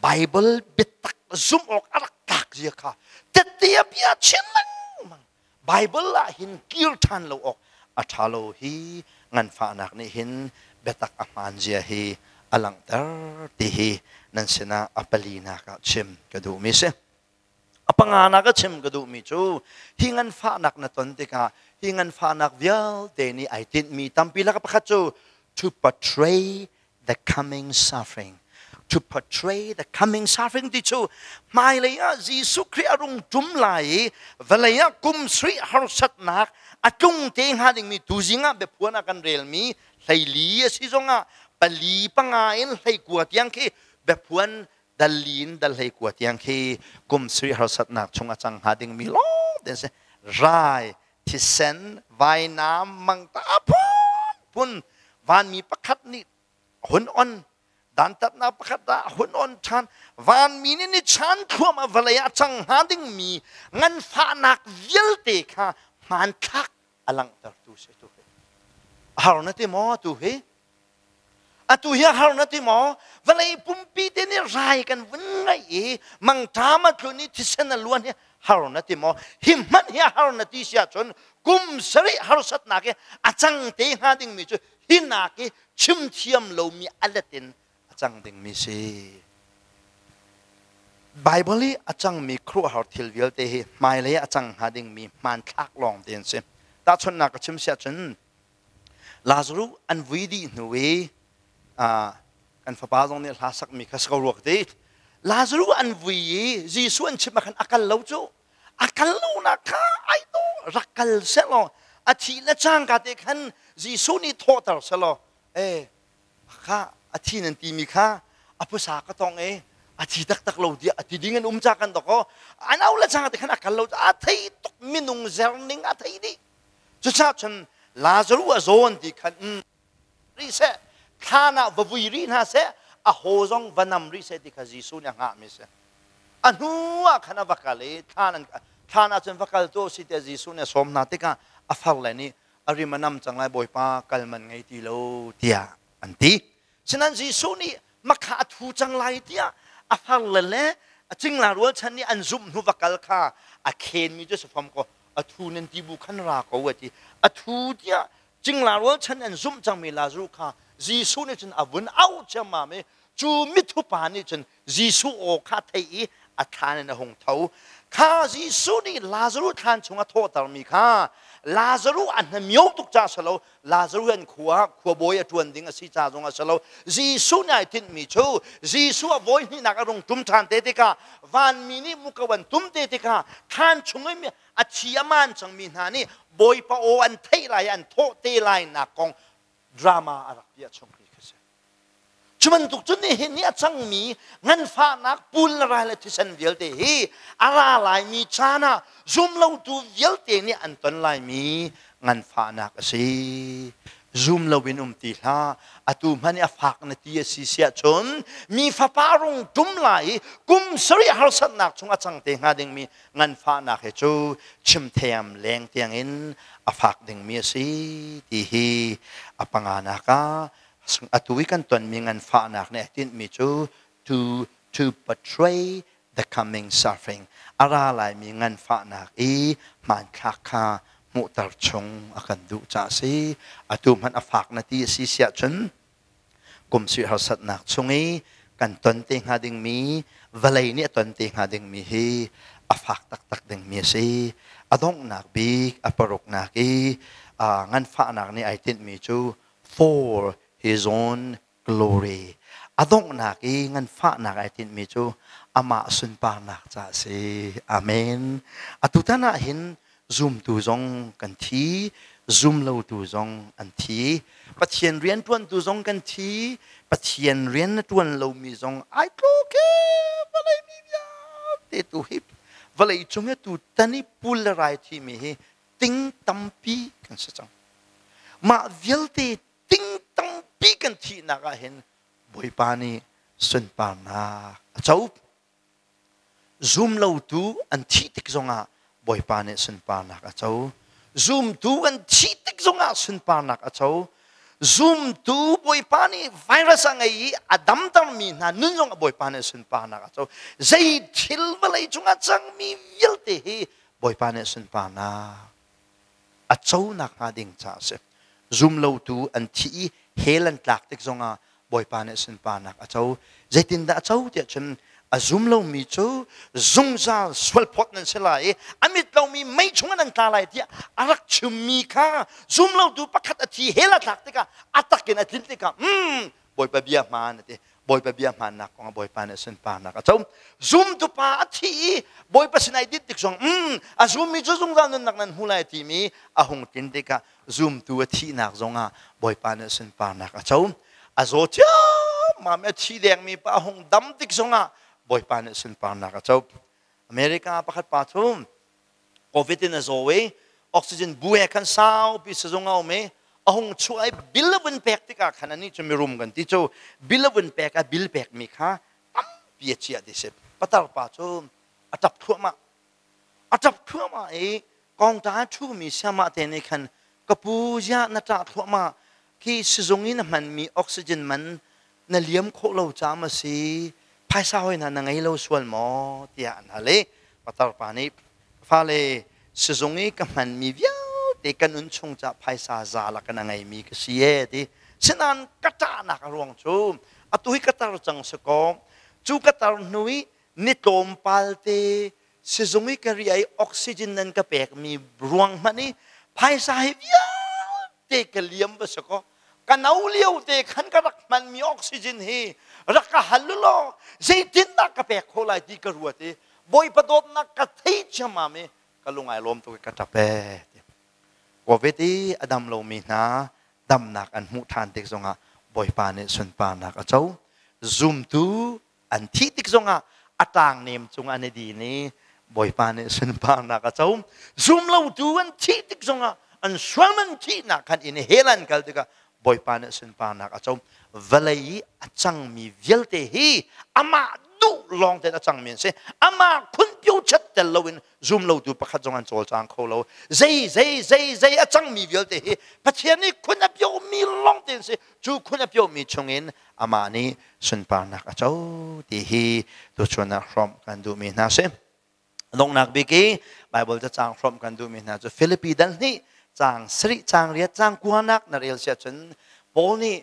Bible biatak zumh awk a rak tlak zia kha tette a bia chin lengmang. Bible ah hin kir ṭhan lo awk a ṭha lo. Hi nganfahnak nih hin biatak a hmaan zia hi a langhter ti hi nan sinah a palinak ah chim ka duhmi si. A panganak a chim ka duhmi cu hi nganfahnak na ton tikah hi nganfahnak vialte nih ai tinhmi tampi lak pakhat cu to portray the coming suffering. To portray the coming suffering ti cu hmailei ah Jesuh Khrih a rung ṭum lai i vawlei ah kum sarih harsatnak a tlung te hnga dingmi tuzing ah biaphuan ah kan relmi 14 a si zongah 4, 5 in 19 tiang khi biaphuan dal li in dal 19 tiang khi kum sarih harsatnak chung a cang hnga dingmi lawng te si. Rai, thisen, vainam, mangta phun vanmi pakhat nih hun on dantatnak pakhat dah hun on ṭhan vanmi nih ni chan thluam a vawlei ah cang hnga dingmi nganfahnak vialte kha hmanthlak a langhtertu si. Tu hi har na ti maw? Tu hi, atu hi har na ti maw? Vawlei pumpi te nih rai kan vun ngaih i mangṭam a tlun i thisen a luan hi har na ti maw? Hi hmanh hi har na ti si ahcun kum sarih harsatnak hi a cang te hnga dingmi cu hi nak i chim thiam lomi a let in a cang dingmi si. Bible i a cangmi khuaruahhar thil vialte hi hmailei a cang hnga dingmi hmanthlak lawng te an si. Tahchunhnak ka chim si ahcun Lazarus an vui dih hnu i Kan fapa zong nih hla sakmi kha si ko rua ka ti. Lazarus an vui i Jesuh an chimh ah khan a kal lo cu. A kal lonak kha ai to rak kal sehlaw a thi le cangka te khan Jesuh nih thawhter sehlaw e kha a thi nan timi kha a phusa ka tong e a thi taktak lo tiah a ti ding an um ca kan dok an au le cangka te khan a kal lo a thei tuk minung zer ning a thei dih. Cucaah cun Lazarus a zawn ti khan rih seh, thlan ah va vui rih hna seh, a haw zong va nam rih seh ti kha Jesuh nih a hngahmi a si. A hnu ah khan a va kal i thlan thlan ah cun va kal tuah si tiah Jesuh nih a sawm hna tikah a farle nih a rim a nam cang lai, Bawipa, kal man ngei ti lo tiah an ti. Sinain Jesuh nih makha a thu cang lai tiah a farle le a cingla rualchan nih an zumh hnu va kal kha a khenmi cu si fom kaw a thu nan ti bu khan ra ko a ti. A thu tiah cingla rualchan an zumh cangmi Lazaruh kha Jesuh nih cun a vun auh ciammam i cu mithupa nih cun Jesuh aw kha theih i a thlan in a hung tho. Kha Jesuh nih Lazaruh thlan chung a thawhtermi kha Lazaruh a hnamio tuk caah si lo, Lazaruh an khua khuabawi a ṭuan ding a si ca zong a si lo. Jesuh nih ai tinhmi cu Jesuh a vawi hnihnak a rung ṭum ṭhan te tikah vanmi nih muko an tum te tikah thlan chung i a thi a maan cangmi hna nih Bawipa aw an theih lai an thawh te lai nak kong drama a rak piah chungmi kha si. Cu bantuk cun nihin ni a cangmi nganfahnak pul le rai le thisen vialte hi a ra laimi caan ah zumlotu vialte nih an ton laimi nganfahnak a si. Zum loin um ti hlah. Atu hmanh i a fak na ti a si siah cun mi fapa rung ṭum lai i kum sarih harsatnak chung a cang te hnga dingmi nganfahnak hi cu chimthiam leng tiangin a fak dingmi a si ti hi a panganak ah atu i kan tonmi nganfahnak nih a tinhmi cu to portray the coming suffering, a ra laimi nganfahnak i hmanthlak kha hmuhter chung a kan duh caah a si. Atu hmanh a fak na ti a si siah cun kum sui harsatnak chung i kan ton te hnga dingmi, vawlei nih a ton te hnga dingmi hi a fak taktak dingmi a si. A donghnak bik a paruknak i nganfahnak nih ai tinhmi cu for his own glory, a donghnak i nganfahnak ai tinhmi cu amah sunparnak ca a si. Amen. Atutan ah hin zumtu zong kan thi, zumlotu zong an thi, Pathian rianṭuantu zong kan thi, Pathian rian na ṭuan lomi zong ai tluk e vawlei mi vialte tu hi vawlei cung i tu tan i pul le rai thimi hi ting tampi kan si cang. Mah vialte ting tampi kan thihnak ah hin Bawipa nih sunparnak a co. Zumlotu an thih tik zongah Bawipa nih sunparnak a co. Zumtu an thih tik zongah sunparnak a co. Zumtu Bawipa nih virus a ngei i a damtermi hna nun zongah Bawipa nih sunparnak a co. Zei thil vawlei cungah cangmi vialte hi Bawipa nih sunparnak a co nakhnga ding caah a si. Zumlotu an thih i hell an tlak tik zongah Bawipa nih sunparnak a co. Zeitindah a co tiah cun a zum lomi cu zungzal sualphawt nan si lai i a mit lomi mei chungah nan tla lai tiah a rak chimmi kha zumlotu pakhat a thi hell a tlak tikah a tak in a tlin tikah Bawipa bia hmaan a ti. Bawipa bia hmaannak kong ah Bawipa nih sunparnak a co. Zumtu pa a thi i Bawipa sin ai dit tik zong a zummi cu zungzal nunnak nan hmu lai timi a hung tlin tikah zumtu a thihnak zongah Bawipa nih sunparnak a co. A zaw ciammam a thi dengmi pa a hung dam tik zongah Bawipa nih sunparnak a co. America pakhat pa cu COVID in a zaw i oxygen bu he khan saupi sizung a um i a hung chuah i bill a vun pek tikah khan anih cu mirum kan ti cu bill a vun pek a bill pekmi kha tampi a chiah ti si. Patar pa cu a ṭap thluahmah, a ṭap thluahmah i kawngta a ṭhumi siamah te nih khan ka pu, ziah na ṭah thluahmah? Khi sizung i na hmanmi oxygen man na liam khawh lo caah ma si? Phaisa hoi hna na ngei lo sual maw? tiah an hal i patar pa nih fale, sizung i ka hmanmi vialte ka nun chung ca phaisa za lak in a ngeimi ka si e ti. Sinain ka ṭahnak a ruang cu atu hi ka tar cang si kaw cu ka tar hnu i ni tlawmpal te sizung i ka riah i oxygen nan ka pekmi ruang hmanh i phaisa hi vialte ka liam va si kaw Ka no lio te khan ka rak hmanmi oxygen hi rak ka hal law zeitindah ka pek khawh lai ti ka ruat i Bawipa dawtnak ka thei ciammam i ka lung ai lawm tuk i ka ṭap ee. Covid i a dam lomi hna damnak an hmuh ṭhan tik zongah Bawipa nih sunparnak a co. Zumtu an thih tik zongah a ṭaangnem cung an i din i Bawipa nih sunparnak a co. Zumlotu an thih tik zongah an sualman thihnak khan in hell an kal tikah Bawipa nih sunparnak a co. Vawlei i a cangmi vialte hi amah duh lawng tein a cangmi an si. Amah khunpio chat tel loin zumlotu pakhat zong an cawlcang kho lo. Zei zei zei zei a cangmi vialte hi Pathian nih khun a piomi lawng tein si. Cu khun a piomi chungin amah nih sunparnak a co ti hi tuchun ah hrawmh kan duhmi hna si. Donghnak bik i Bible cacang hrawmh kan duhmi hna cu Filipi dal hnih caang sarih caang riat caang kuanak na rel siah cun Paul nih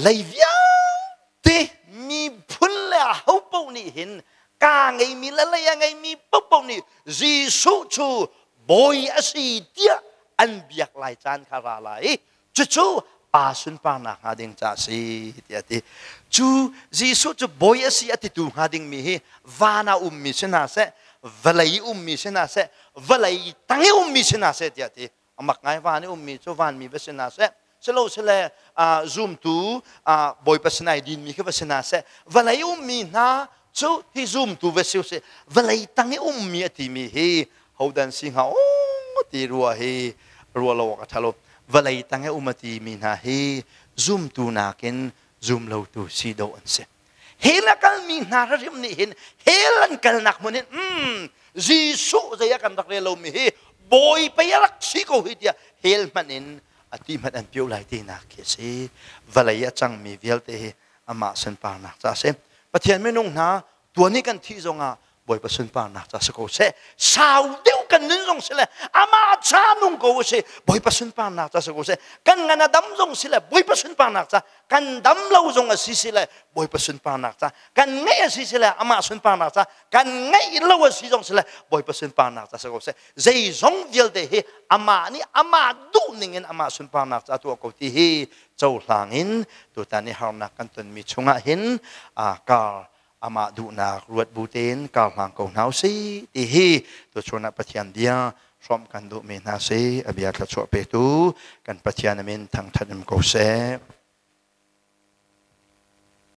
lei vialte miphun le aho paoh nih hin kaa ngeimi le lei a ngeimi paohpaoh nih Jesuh cu bawi a si tiah an biak lai caan kha ra lai i cucu pa sunparnak hnga ding ca a si tiah a ti. Cu Jesuh cu bawi a si a titu hnga dingmi hi van ah ummi si hna seh, vawlei ummi si hna seh, vawlei tang i ummi si hna seh tiah a ti. Amak ngai van i ummi cu vanmi va si hna seh, silosile zumtu Bawipa sinai dinmi khi va si hna seh, vawlei ummi hna cu hi zumtu va si usih, vawlei tang i ummi a timi hi hodan si hnga aw ti rua hi rua lo awk a ṭha lo. Vawlei tang i um a timi hna hi zumtu nakin zumlotu si dawh an si. Hell a kalmi hna hrim nih hin hell an kalnak hmun hin Jesuh zei ah kan rak rel lomi hi bawi pei a rak si ko hi tiah hell hmanh in a ti hmanh an pio lai tinak khi a si. Vawlei a cangmi vialte hi amah sunparnak ca a si. Pathian minung hna tuan i kan thih zongah Bawipa sunparnak ca si ko seh. Sau deuh kan nun zong si le amah cha nung ko si Bawipa sunparnak ca si ko seh. Kan ngan a dam zong si le Bawipa sunparnak ca, kan dam lo zong a si si le Bawipa sunparnak ca, kan ngeih a si si le amah sunparnak ca, kan ngeih lo a si zong si le Bawipa sunparnak ca si ko seh. Zeizong vialte hi amah nih amah duh ning in amah sunparnak ca tuah ko ti hi cohlang in tutan i harnak kan tonmi chungah hin kar amah duhnak ruat bu tein kar hlang ko hna usih ti hi tuchun ah Pathian bia hrawmh kan duhmi hna si. A bia thluachuah petu kan Pathian min thangthat um ko seh.